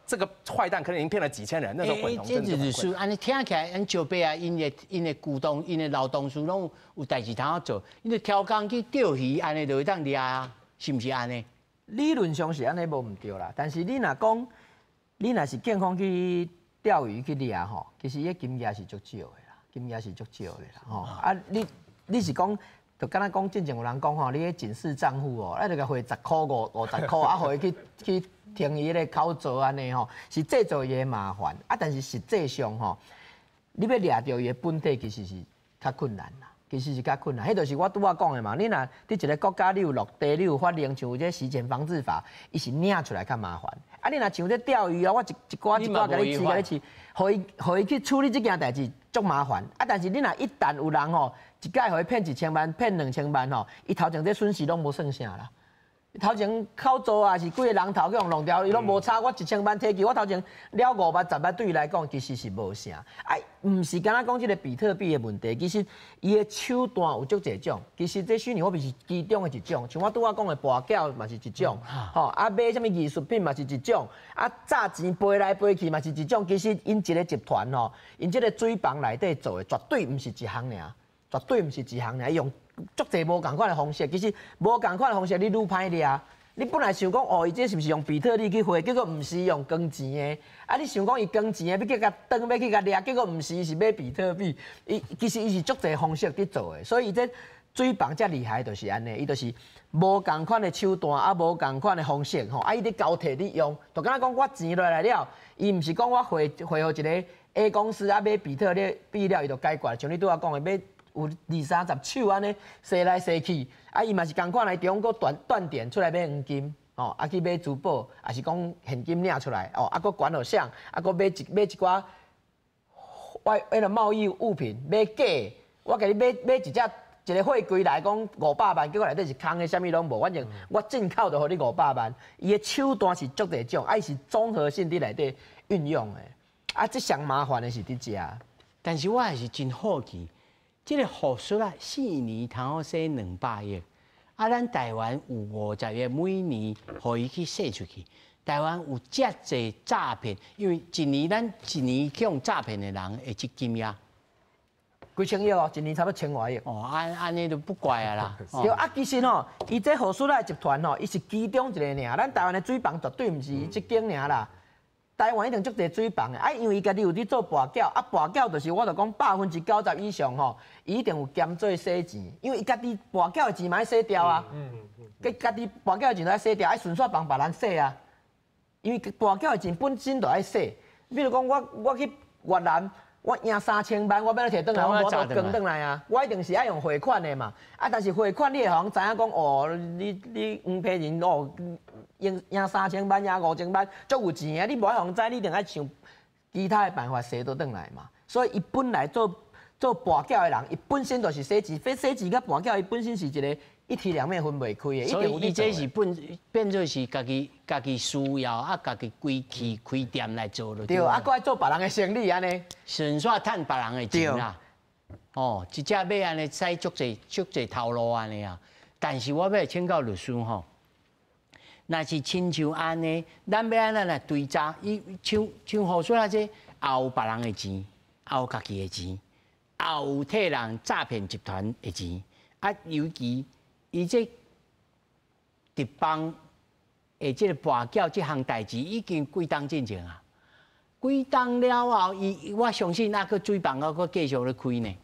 Speaker 4: 壞蛋可能已經騙了幾千人，那時候混同真的
Speaker 1: 這就是按呢聽起來，𪜶石伯啊，𪜶的股東、𪜶的老同事攏有代誌通好做，𪜶就挑工去釣魚，按呢就會當掠啊，是毋是按呢？
Speaker 5: 理論上是按呢無毋對啦，但是你若講，你若是健康去釣魚去掠吼，其實伊金額是足少的啦，金額是足少的啦吼。啊，你是講，就敢若講進前有人講吼，你彼警示帳戶哦，啊，就共匯10箍50箍，啊，予伊去停伊彼個口座按呢吼，是製造伊的麻煩。啊，但是實際上吼，你欲掠著伊的本體其實是較困難啦。其實是較困難，彼就是我拄仔講的嘛。你若佇一個國家，你有落地，你有法令，像這洗錢防治法，伊是領出來較麻煩。啊，你若像這釣魚啊，我一寡一寡共你飼，共你飼，予伊去處理這件代誌足麻煩。啊，但是你若一旦有人吼，一擺予伊騙1000萬、騙2000萬吼，伊頭前這損失攏無算啥啦。頭前口座啊是幾个人頭去予弄掉，伊攏無差。我1000萬提去，我頭前了5萬、10萬對伊來講其實是無啥。啊，毋是敢若講這個比特幣的問題，其實伊的手段有足濟種。其實這虛擬貨幣是其中的一種，像我拄仔講的跋筊嘛是一種，吼啊買啥物藝術品嘛是一種，啊詐錢飛來飛去嘛是一種。其實𪜶一個集團吼，𪜶這個水房內底做的絕對毋是一項爾，絕對毋是一項爾，伊用足濟無仝款的方式，其實無仝款的方式，你愈歹掠。你本來想講哦，伊這是毋是用比特幣去匯？結果毋是用鋼錢的。啊，你想講伊鋼錢的，欲去共斷，欲去共掠，結果毋是，伊是買比特幣。伊其實伊是足濟方式佇做的，所以伊這水房遮厲害，就是按呢，伊就是無仝款的手段，啊，無仝款的方式吼，啊，伊佇交替佇用，就敢若講我錢落來了，伊毋是講我匯匯予一個 A 公司啊買比特幣了，伊就解決。像你拄仔講的買。有二三十手按呢，踅來踅去，啊，伊嘛是仝款來中閣斷斷點出來買黃金，哦，啊去買珠寶，抑是講現金領出來，哦，啊閣捐予誰，啊閣買一買一寡外彼个貿易物品，買假，我共你買買一隻一个貨櫃來講五百萬，結果內底是空的，啥物攏無。反正我進口就予你五百萬。伊的手段是足濟種，啊，伊是綜合性佇內底運用的。啊，這上麻煩的是佇遮。
Speaker 1: 但是我還是真好奇，這个何叔啊，4年通好洗200億，啊，咱台灣有50億，每年予伊去洗出去。台灣有遮濟詐騙，因為一年咱一年去予詐騙的人會這金額。
Speaker 5: 幾千億哦，一年差不多千外億。
Speaker 1: 哦，按按呢就不怪啊啦。
Speaker 5: 對啊，其實吼，伊這何叔來集團吼，伊是其中一个爾。咱台灣的水房絕對毋是這間爾啦。台灣一定足濟水房的，啊，因為伊家己有佇做跋筊，啊，跋筊就是我就講90%以上吼，伊一定有兼做洗錢，因為伊家己跋筊的錢嘛愛洗掉啊。佮家己跋筊的錢都愛洗掉，愛順紲幫別人洗啊。因為跋筊的錢本身就愛洗，比如講我去越南。我贏3000萬，我欲按怎提轉來？我無法度轉轉來啊！我一定是愛用匯款的嘛。啊，但是匯款你會予人知影講哦，你黃皮人哦，贏贏三千萬，贏5000萬，足有錢啊！你無愛予人知，你一定愛想其他的辦法洗倒轉來嘛。所以伊本來做做跋筊的人，伊本身就是洗錢，洗洗錢佮跋筊，伊本身是一个一體兩面分袂開的。
Speaker 1: 所以伊這是本變做是家己家己需要啊，家己規氣開店來做咯。
Speaker 5: 對，啊，閣愛做別人的生意按呢。
Speaker 1: 順紲趁別人的錢啦。哦，一隻馬按呢使足濟足濟頭路按呢啊。但是我欲請教律師吼，若是親像按呢，咱欲按怎來追查？伊像像何說啊？這也有別人的錢，也有家己的錢，也有替人詐騙集團的錢。啊，尤其伊這佇幫的這个跋筊這項代誌已經幾冬進前啊，幾冬了後，伊我相信啊，閣水房猶閣繼續咧開呢。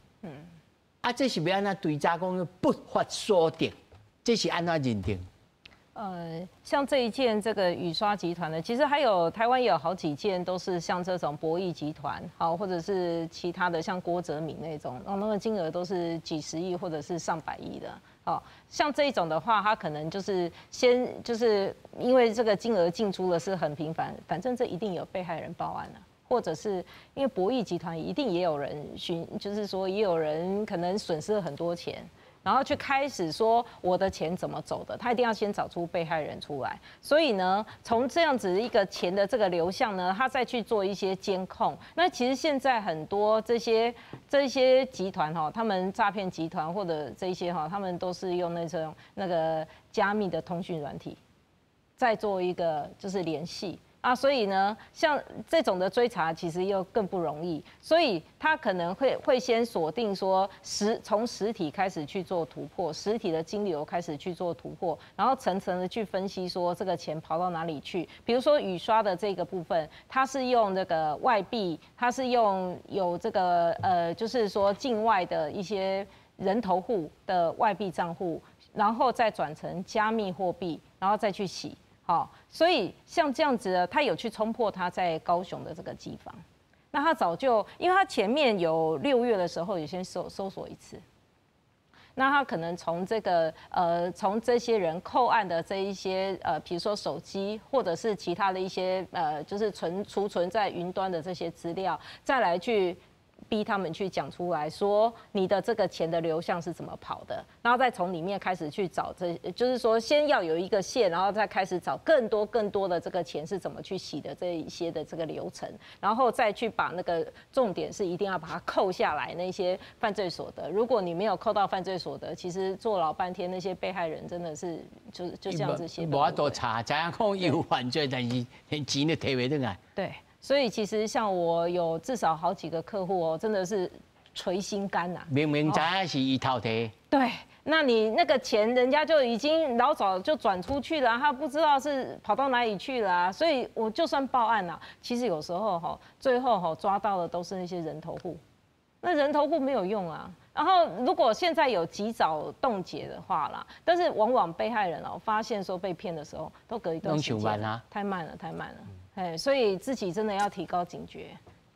Speaker 1: 啊，這是欲按怎追查講不法所得，這是按怎認定？
Speaker 2: 像這一件這個雨刷集團的，其實還有台灣也有好幾件都是像這種博弈集團，好，或者是其他的像郭哲敏那種，那個金額都是幾十億或者是上百億的。哦，像這一種的話，他可能就是先就是因為這個金額進出的是很頻繁，反正這一定有被害人報案了。或者是因為博弈集團一定也有人尋，就是說也有人可能損失了很多錢。然後去開始說我的錢怎麼走的，他一定要先找出被害人出來。所以呢，從這樣子一個錢的這個流向呢，他再去做一些監控。那其實現在很多這些集團哈，他們詐騙集團或者這些哈，他們都是用那種那個加密的通訊軟體，再做一個就是聯繫。啊，所以呢，像這種的追查其實又更不容易，所以他可能會先鎖定說從實體開始去做突破，實體的金流開始去做突破，然後層層的去分析說這個錢跑到哪裡去。比如說雨刷的這個部分，它是用那個外幣，它是用有這個就是說境外的一些人頭戶的外幣賬戶，然後再轉成加密貨幣，然後再去洗。好，所以像這樣子的，他有去衝破他在高雄的這個機房，那他早就，因為他前面有6月的時候有先搜索一次，那他可能從這個從這些人扣案的這一些比如說手機或者是其他的一些就是儲存在雲端的這些資料，再來去逼他們去講出來說你的這個錢的流向是怎麼跑的，然後再從裡面開始去找這，就是說先要有一個線，然後再開始找更多更多的這個錢是怎麼去洗的這一些的這個流程，然後再去把那個重點是一定要把它扣下來那些犯罪所得。如果你沒有扣到犯罪所得，其實坐牢半天，那些被害人真的是就這樣子寫。
Speaker 1: 無法度查，知影講有犯罪，但是連錢都提袂轉來。
Speaker 2: 對。所以其實像我有至少好幾個客戶哦，真的是捶心肝吶。
Speaker 1: 明明知影是伊偷提。
Speaker 2: 對，那你那個錢人家就已經老早就轉出去了，他不知道是跑到哪裡去了啊。所以我就算報案了，其實有時候哈，最後哈抓到的都是那些人頭戶，那人頭戶沒有用啊。然後如果現在有及早凍結的話啦，但是往往被害人哦發現說被騙的時候，都隔一段時間，太慢了，太慢了。哎，所以自己真的要提高警覺，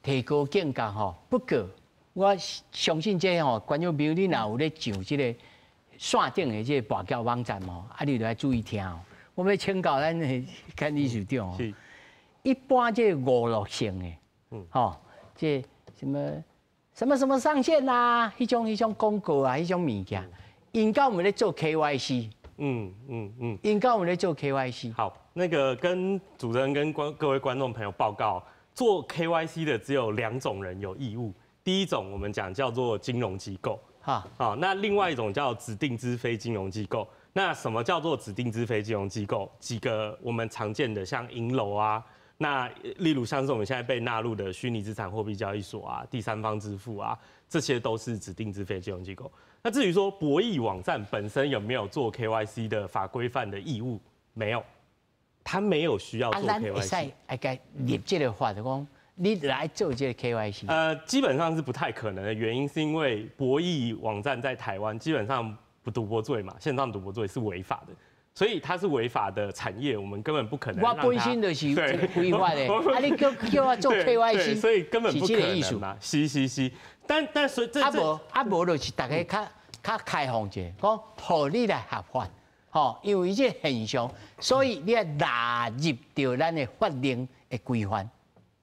Speaker 1: 提高警覺吼。不過我相信這吼，觀眾朋友你若有咧上這個線頂的這個跋筊網站吼，啊，你就愛注意聽哦。我欲請教咱的監理事長哦。一般這個娛樂性的，吼，這什麼什麼什麼上線啊，彼種廣告啊，彼種物件，𪜶敢有咧做 KYC？𪜶敢有咧做 KYC？
Speaker 3: 好，那個跟主持人跟各位觀眾朋友報告，做 KYC 的只有兩種人有義務。第一種我們講叫做金融機構，好，那另外一種叫指定之非金融機構。那什麼叫做指定之非金融機構？幾個我們常見的，像銀樓啊，那例如像是我們現在被納入的虛擬資產貨幣交易所啊、第三方支付啊，這些都是指定之非金融機構。那至於說博弈網站本身有沒有做 KYC 的法規範的義務？沒有，他沒有需要做 KYC。
Speaker 1: 愛共立這個法就講，你來做這個 KYC。
Speaker 3: 基本上是不太可能的原因，是因為博弈網站在台灣基本上不賭博罪嘛，線上賭博罪是違法的，所以它是違法的產業，我們根本不可能。
Speaker 1: 我本身就是違法的，啊，你叫我做 KYC，
Speaker 3: 所以根本不可能嘛。是是是，但所以
Speaker 1: 這啊無就是大家較開放者，講予你來合法，吼，因為這個現象，所以你愛納入著咱的法令的規範。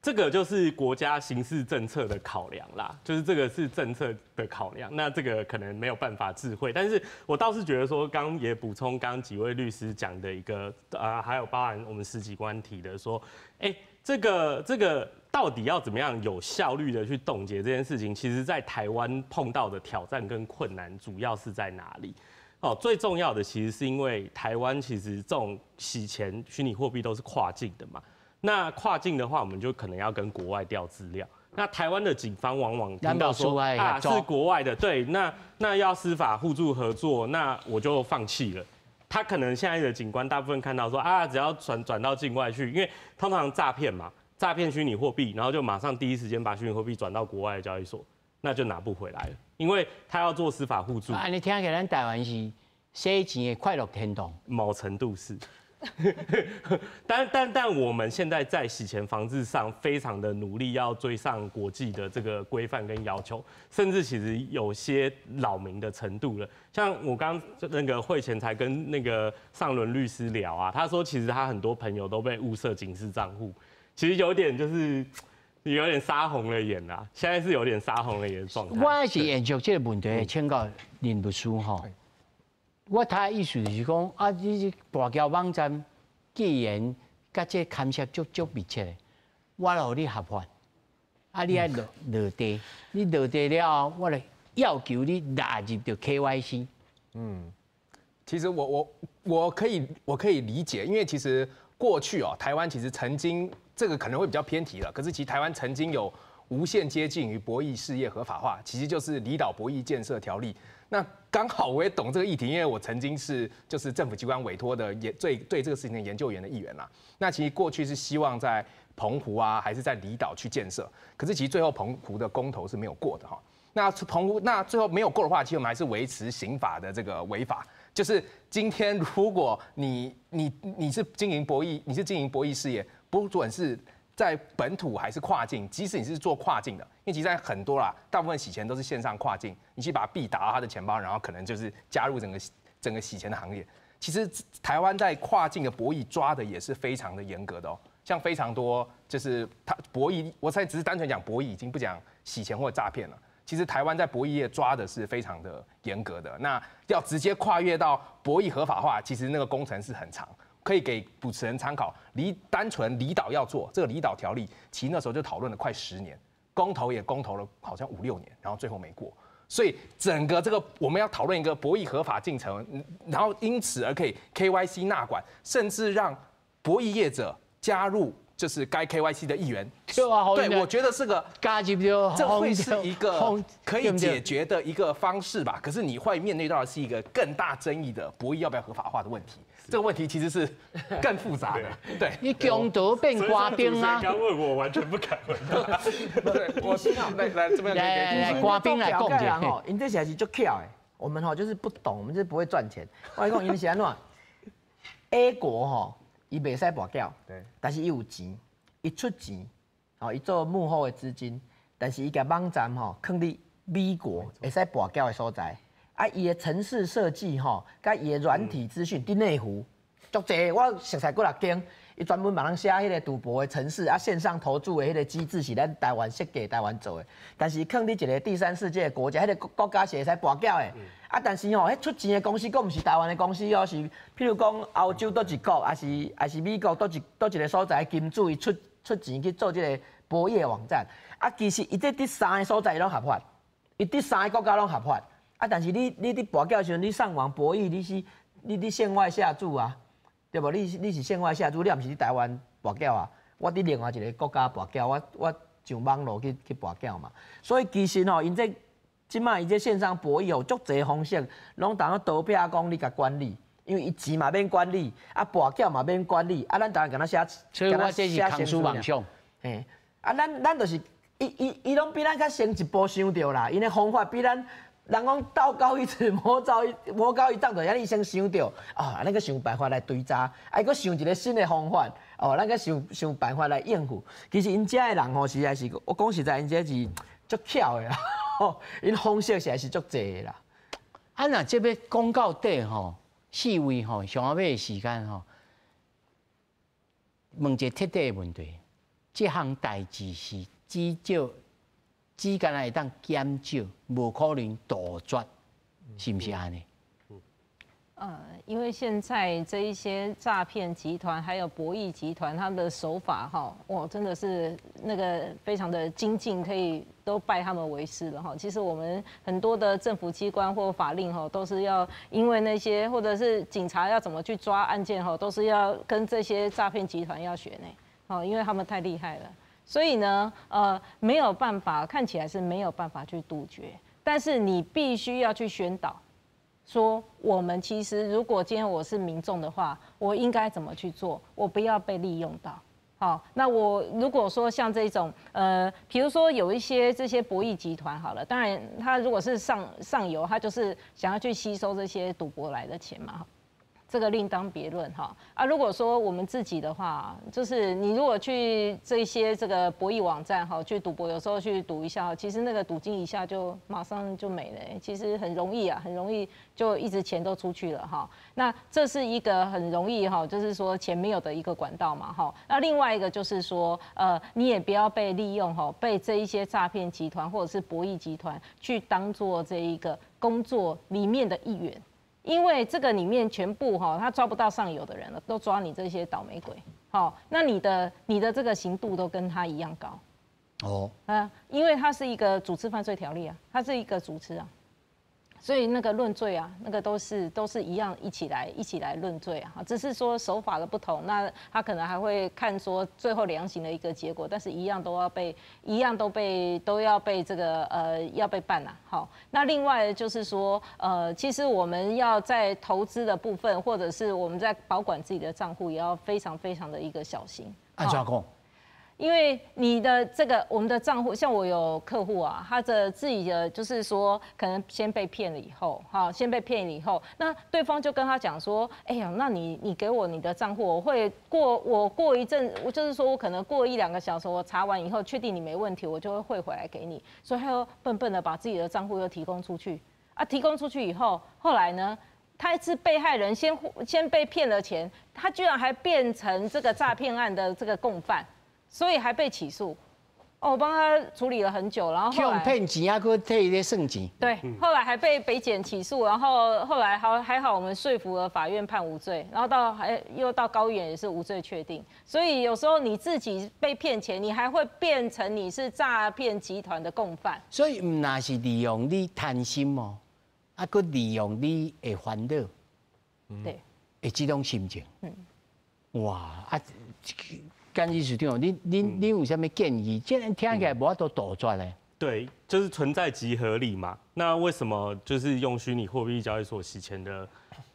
Speaker 3: 這個就是國家刑事政策的考量啦，就是這個是政策的考量，那這個可能沒有辦法置喙，但是我倒是覺得說，剛也補充剛幾位律師講的一個，還有包含我們十幾官提的說，哎，這個到底要怎麼樣有效率的去凍結這件事情，其實在台灣碰到的挑戰跟困難主要是在哪裡？哦，最重要的其實是因為台灣其實這種洗錢虛擬貨幣都是跨境的嘛。那跨境的話，我們就可能要跟國外調資料。那台灣的警方往往聽到說啊是國外的，對，那要司法互助合作，那我就放棄了。他可能現在的警官大部分看到說啊，只要轉到境外去，因為通常詐騙嘛，詐騙虛擬貨幣，然後就馬上第一時間把虛擬貨幣轉到國外的交易所，那就拿不回來了，因為他要做司法互助。
Speaker 1: 啊，你聽起來咱台灣是洗錢的快樂天堂。
Speaker 3: 某程度是。但我們現在在洗錢防治上非常的努力，要追上國際的這個規範跟要求，甚至其實有些擾民的程度了。像我剛那個會前才跟那個上輪律師聊啊，他說其實他很多朋友都被誤設警示賬戶，其實有點就是有點殺紅了眼啦，現在是有點殺紅了眼的狀態。
Speaker 1: 我是延續這個問題，請教林律師吼。我睇意思就是講，啊，你這跋筊網站既然佮這牽涉足足密切的，我來予你合法，啊，你愛落地，你落地了後，我來要求你納入著 KYC。
Speaker 4: 其實我可以理解，因為其實過去哦，台灣其實曾經這個可能會比較偏題了，可是其實台灣曾經有無限接近於博弈事業合法化，其實就是離島博弈建設條例。那剛好我也懂這個議題，因為我曾經是就是政府機關委託的研對這個事情的研究員的一員啦。那其實過去是希望在澎湖啊，還是在離島去建設，可是其實最後澎湖的公投是沒有過的哈。那澎湖那最後沒有過的話，其實我們還是維持刑法的這個違法。就是今天如果你是經營博弈，你是經營博弈事業，不管是在本土還是跨境，即使你是做跨境的，因為其實在很多啦，大部分洗錢都是線上跨境，你去把幣打到他的錢包，然後可能就是加入整個洗錢的行列。其實台灣在跨境的博弈抓的也是非常的嚴格的哦，像非常多就是他博弈，我才只是單純講博弈，已經不講洗錢或詐騙了。其實台灣在博弈業抓的是非常的嚴格的，那要直接跨越到博弈合法化，其實那個工程是很長。可以給主持人參考，單純離島要做這個離島條例，其實那時候就討論了快10年，公投也公投了好像五六年，然後最後沒過。所以整個這個我們要討論一個博弈合法進程，然後因此而可以 KYC 納管，甚至讓博弈業者加入就是該 KYC 的一員。對，我覺得這個
Speaker 1: 加入就
Speaker 4: 這會是一個可以解決的一個方式吧。可是你會面對到的是一個更大爭議的博弈要不要合法化的問題。這個問題其實是更複雜的。對，
Speaker 1: 你強盜變官兵啊！
Speaker 3: 剛問我完全不敢回答。
Speaker 4: 對，我來來這邊
Speaker 1: 來來官兵來講者
Speaker 5: 吼，𪜶這是是足巧的。我們吼就是不懂，我們就是不會賺錢。我講𪜶是按怎？A 國吼，伊袂使跋筊，但是伊有錢，伊出錢，吼，伊做幕後的資金，但是伊共網站吼，囥佇美國會使跋筊的所在。啊，伊的程式設計吼，佮伊的軟體資訊佇內湖，足濟，我熟似幾若間。伊专门帮人写彼个赌博的程式啊，线上投注的彼个机制是咱台湾设计、台湾做的。但是囥佇一个第三世界的国家，彼个国家是会使跋筊的。啊，但是吼，彼出钱的公司阁毋是台湾的公司哦，是譬如讲欧洲佗一国，抑是美国佗一个所在金主伊出钱去做这个博弈网站。啊，其实伊这佇三个所在拢合法，伊佇三个国家拢合法。啊，但是你伫跋筊的时阵，你上网博弈，你伫线外下注啊，对无？你是线外下注，你也毋是伫台湾跋筊啊。我伫另外一个国家跋筊，我上网路去跋筊嘛。所以其实吼，𪜶这这摆伊这线上博弈有足济方式，拢当做逃避讲你共管理，因为伊钱嘛免管理，啊跋筊嘛免管理，啊咱台湾敢若写，
Speaker 1: 所以我这是空思妄想。
Speaker 5: 嘿，啊咱就是伊拢比咱较先一步想著啦，𪜶的方法比咱人讲道高一尺，魔高一丈，就遐伊先想著，哦，咱阁想办法来追查，啊，阁想一个新的方法，哦，咱阁想想办法来应付。其实𪜶遮的人吼，实在是，我讲实在，𪜶这是足巧的啦，吼，𪜶方式实在是足济的啦。
Speaker 1: 啊，若这欲讲到底吼，四位吼，上后尾的时间吼，问一个彻底的问题，这项代志是至少只干焦会当减少，无可能杜绝，是毋是按呢？
Speaker 2: 因为现在这一些诈骗集团还有博弈集团，他们的手法哈，哇，真的是那个非常的精进，可以都拜他们为师了哈。其实我们很多的政府机关或法令哈，都是要因为那些或者是警察要怎么去抓案件哈，都是要跟这些诈骗集团要学呢。哦，因为他们太厉害了，所以呢，没有办法，看起来是没有办法去杜绝，但是你必须要去宣导。说我们其实，如果今天我是民众的话，我应该怎么去做？我不要被利用到。好，那我如果说像这种，比如说有一些这些博弈集团，好了，当然他如果是上上游，他就是想要去吸收这些赌博来的钱嘛。这个另当别论哈啊！如果说我们自己的话，就是你如果去这些这个博弈网站哈去赌博，有时候去赌一下，其实那个赌金一下就马上就没了，其实很容易啊，很容易就一直钱都出去了哈。那这是一个很容易哈，就是说钱没有的一个管道嘛哈。那另外一个就是说，你也不要被利用哈，被这一些诈骗集团或者是博弈集团去当做这一个工作里面的一员。因为这个里面全部哈，他抓不到上游的人了，都抓你这些倒霉鬼。好，那你的这个刑度都跟他一样高。哦。啊，因为他是一个组织犯罪条例啊，他是一个组织啊，所以那个论罪啊，那个都是一样一起来论罪啊，只是说手法的不同，那他可能还会看说最后量刑的一个结果，但是一样都要被一样都被都要被这个要被办啊。好，那另外就是说其实我们要在投资的部分，或者是我们在保管自己的账户，也要非常非常的一个小心。
Speaker 1: 按怎讲？
Speaker 2: 因为你的这个我们的账户，像我有客户啊，他的自己的就是说，可能先被骗了以后，哈，先被骗了以后，那对方就跟他讲说，哎呀，那你给我你的账户，我会过我过一阵，我就是说我可能过一两个小时，我查完以后确定你没问题，我就会汇回来给你。所以他又笨笨的把自己的账户又提供出去，啊，提供出去以后，后来呢，他是被害人先被骗了钱，他居然还变成这个诈骗案的这个共犯。所以还被起诉，哦，我帮他处理了很久，然后后来
Speaker 1: 骗钱啊，阁替伊咧算钱。
Speaker 2: 对，后来还被北检起诉，然后后来好还好，我们说服了法院判无罪，然后到还又到高院也是无罪确定。所以有时候你自己被骗钱，你还会变成你是诈骗集团的共犯。
Speaker 1: 所以毋但是利用你贪心哦，啊，阁利用你的烦恼，的这种心情。哇啊！甘理事长，你有啥物建议？这样听起来无法度杜绝咧。
Speaker 3: 对，就是存在即合理嘛。那为什么就是用虚拟货币交易所洗钱的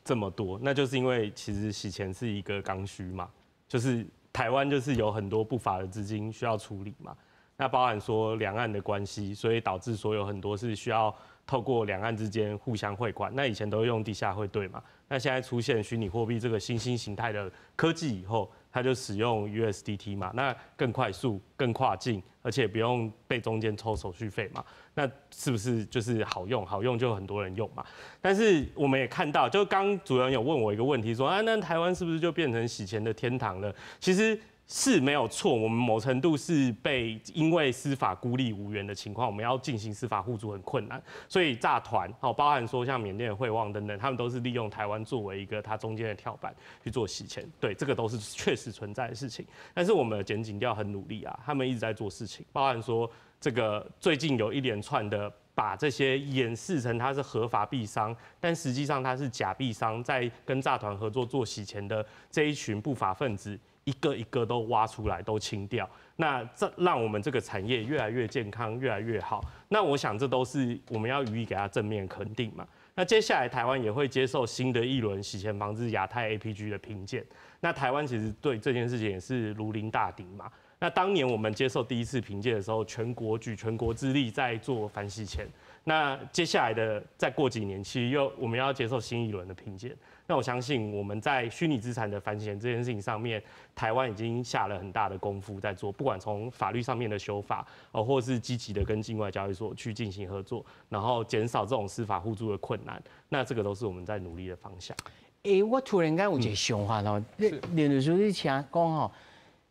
Speaker 3: 这么多？那就是因为其实洗钱是一个刚需嘛，就是台湾就是有很多不法的资金需要处理嘛。那包含说两岸的关系，所以导致说有很多是需要透过两岸之间互相汇款。那以前都用地下汇兑嘛，那现在出现虚拟货币这个新兴形态的科技以后，他就使用 USDT 嘛，那更快速、更跨境，而且不用被中间抽手续费嘛，那是不是就是好用？好用就很多人用嘛。但是我们也看到，就刚主任有问我一个问题，说啊，那台湾是不是就变成洗钱的天堂了？其实是没有错，我们某程度是被因为司法孤立无援的情况，我们要进行司法互助很困难，所以诈团哦，包含说像缅甸的汇旺等等，他们都是利用台湾作为一个它中间的跳板去做洗钱，对，这个都是确实存在的事情。但是我们的检警调很努力啊，他们一直在做事情，包含说这个最近有一连串的把这些掩饰成它是合法币商，但实际上它是假币商，在跟诈团合作做洗钱的这一群不法分子，一个一个都挖出来，都清掉，那这让我们这个产业越来越健康，越来越好。那我想这都是我们要予以给他正面肯定嘛。那接下来台湾也会接受新的一轮洗钱防治亚太 APG 的评鉴。那台湾其实对这件事情也是如临大敌嘛。那当年我们接受第一次评鉴的时候，全国举全国之力在做反洗钱。那接下来的再过几年，其实又我们要接受新一轮的评鉴。那我相信我们在虚拟资产的反洗钱这件事情上面，台湾已经下了很大的功夫在做，不管从法律上面的修法，哦，或是积极的跟境外交易所去进行合作，然后减少这种司法互助的困难。那这个都是我们在努力的方向。
Speaker 1: 欸，我突然间有一个想法哦，林律师你请讲吼，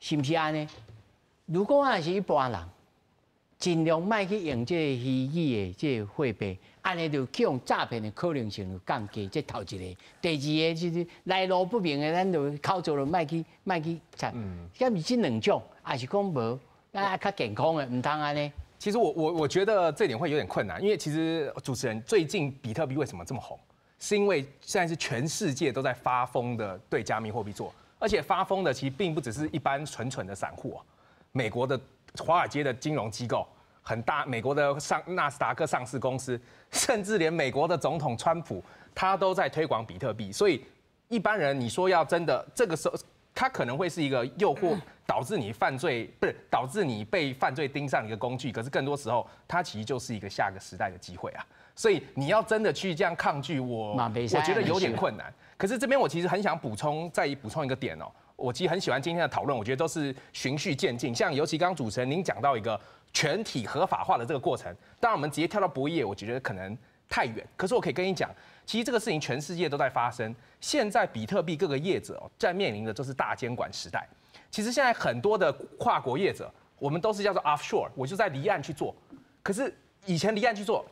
Speaker 1: 是毋是按呢？如果我是一般人，盡量莫去用這個虛擬的這個貨幣，按呢就去予詐騙的可能性就降低。這頭一個，第二個就是來路不明的，咱就口座就莫去莫去查。敢是這兩種，還是講無啊較健康的，毋通按呢？
Speaker 4: 其實我覺得這點會有點困難，因為其實主持人最近比特幣為什麼這麼紅，是因為現在是全世界都在發瘋的對加密貨幣做，而且發瘋的其實並不只是一般純純的散戶，美國的華爾街的金融機構很大，美國的上納斯達克上市公司，甚至連美國的總統川普，他都在推廣比特幣。所以一般人你說要真的這個時候，他可能會是一個誘惑，導致你犯罪，不是導致你被犯罪盯上一個工具。可是更多時候，它其實就是一個下個時代的機會啊。所以你要真的去這樣抗拒我，我覺得有點困難。可是這邊我其實很想補充，再補充一個點哦。我其實很喜歡今天的討論，我覺得都是循序漸進。像尤其剛剛主持人您講到一個全體合法化的這個過程，當然我們直接跳到博弈，我覺得可能太遠。可是我可以跟你講，其實這個事情全世界都在發生。現在比特幣各個業者在面臨的就是大監管時代。其實現在很多的跨國業者，我們都是叫做 offshore，我就在離岸去做。可是以前離岸去做，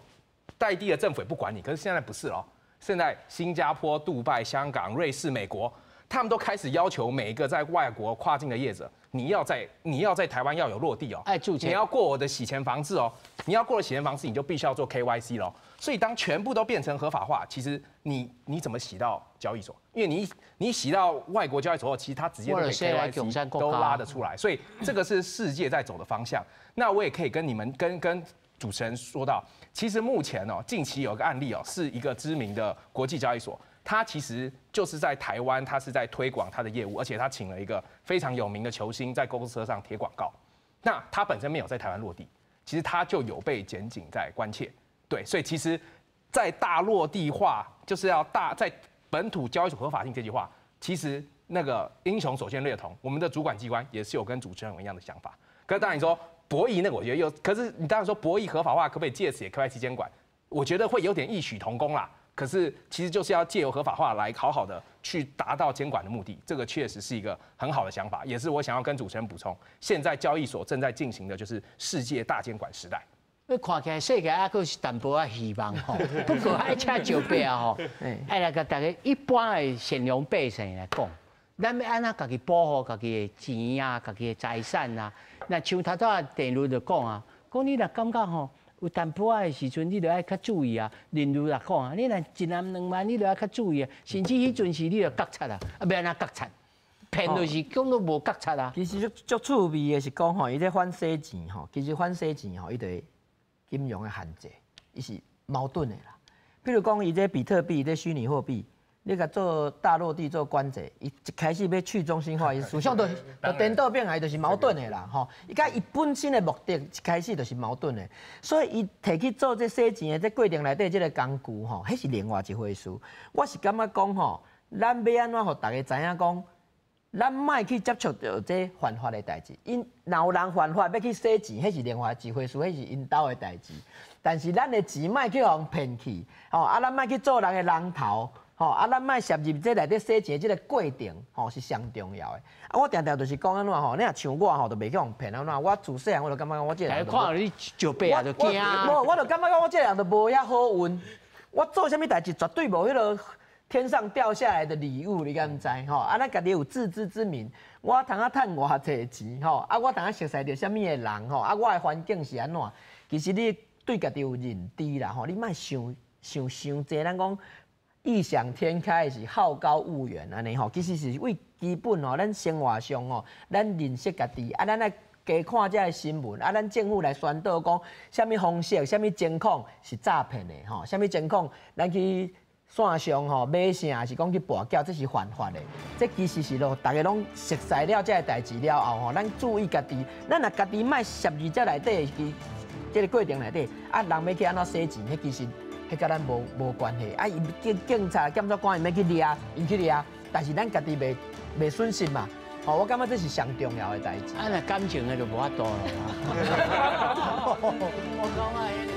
Speaker 4: 在地的政府也不管你。可是現在不是哦，現在新加坡、杜拜、香港、瑞士、美國，他們都開始要求每一個在外國跨境的業者，你要在台灣要有落地哦，你要過我的洗錢防治哦，你要過了洗錢防治，你就必須要做 KYC 咯。所以當全部都變成合法化，其實你怎麼洗到交易所？因為你洗到外國交易所後，其實它直接都可以 KYC 都拉得出來。所以這個是世界在走的方向。那我也可以跟你們跟主持人說到，其實目前哦，近期有個案例哦，是一個知名的國際交易所。他其實就是在台灣，他是在推廣他的業務，而且他請了一個非常有名的球星在公車上貼廣告。那他本身沒有在台灣落地，其實他就有被檢警在關切。對，所以其實，在大落地化，就是要大在本土交易所合法性這句話，其實那個英雄所見略同，我們的主管機關也是有跟主持人有一樣的想法。可是當然你說博弈那個，我覺得又，可是你當然說博弈合法化可不可以借此也 KYC 監管？我覺得會有點異曲同工啦。可是，其實就是要借由合法化來好好的去達到監管的目的，這個確實是一個很好的想法，也是我想要跟主持人補充。現在交易所正在進行的就是世界大監管時代。
Speaker 1: 你看起來世界還閣是淡薄仔希望吼，不過愛請石伯啊吼，愛來共大家一般的善良百姓來講，咱欲按怎家己保護家己的錢啊，家己的財產啊？若像頭拄仔鄭律就講啊，講你若感覺吼，有淡薄仔的時陣，你就愛較注意啊。林律來講啊，你若一萬兩萬，你就愛較注意啊。甚至彼陣時你就覺察啊，啊，欲按怎覺察？騙就是講都無覺察啊。
Speaker 5: 其實足足趣味的是講吼，伊咧反洗錢吼，其實反洗錢吼，伊就金融的限制，伊是矛盾的啦。比如講，伊這比特幣、這虛擬貨幣，你共做大落地做管制，伊一開始欲去中心化，伊思想都顛倒變來，就是矛盾的啦，吼。伊佮伊本身的目的一開始就是矛盾的，所以伊提去做這洗錢的這過程內底這個工具吼，彼是另外一回事。我是感覺講吼，咱欲按怎予大家知影講，咱莫去接觸著這犯法的代誌。𪜶若有人犯法欲去洗錢，彼是另外一回事，彼是𪜶兜的代誌。但是咱的錢莫去予人騙去，吼啊！咱莫去做人的人頭，吼啊！咱莫涉入這內底洗錢的這個過程，吼是上重要的。啊，我定定就是講按怎吼，你若像我吼，就袂去予人騙按怎。我自細漢我就感覺我這個人，
Speaker 1: 看著你石白啊，就驚。
Speaker 5: 無，我就感覺講我這個人就無遐好運。我做啥物代誌絕對無彼個天上掉下來的禮物，你敢毋知？吼啊，咱家己有自知之明。我通啊趁偌濟錢，吼啊，我通啊熟似著啥物的人，吼啊，我的環境是按怎？其實你對家己有認知啦，吼，你莫想想傷濟。咱講異想天開是好高騖遠按呢吼，其實是為基本吼，咱生活上吼，咱認識家己啊，咱愛加看這个新聞啊，咱政府來宣導講，啥物方式、啥物情況是詐騙的吼，啥物情況咱去線上吼買啥，還是講去跋筊，這是犯法的。這其實是咯，逐家攏熟似了這个代誌了後吼，咱注意家己，咱若家己莫涉入這內底的這个過程內底，啊，人欲去按怎洗錢，彼其實彼佮咱無無關係。啊，伊警警察、檢察官伊欲去掠，伊去掠，但是咱家己袂袂損失嘛。哦，我感覺這是上重要的代誌。
Speaker 1: 啊，若感情的就無法度了。我講啊。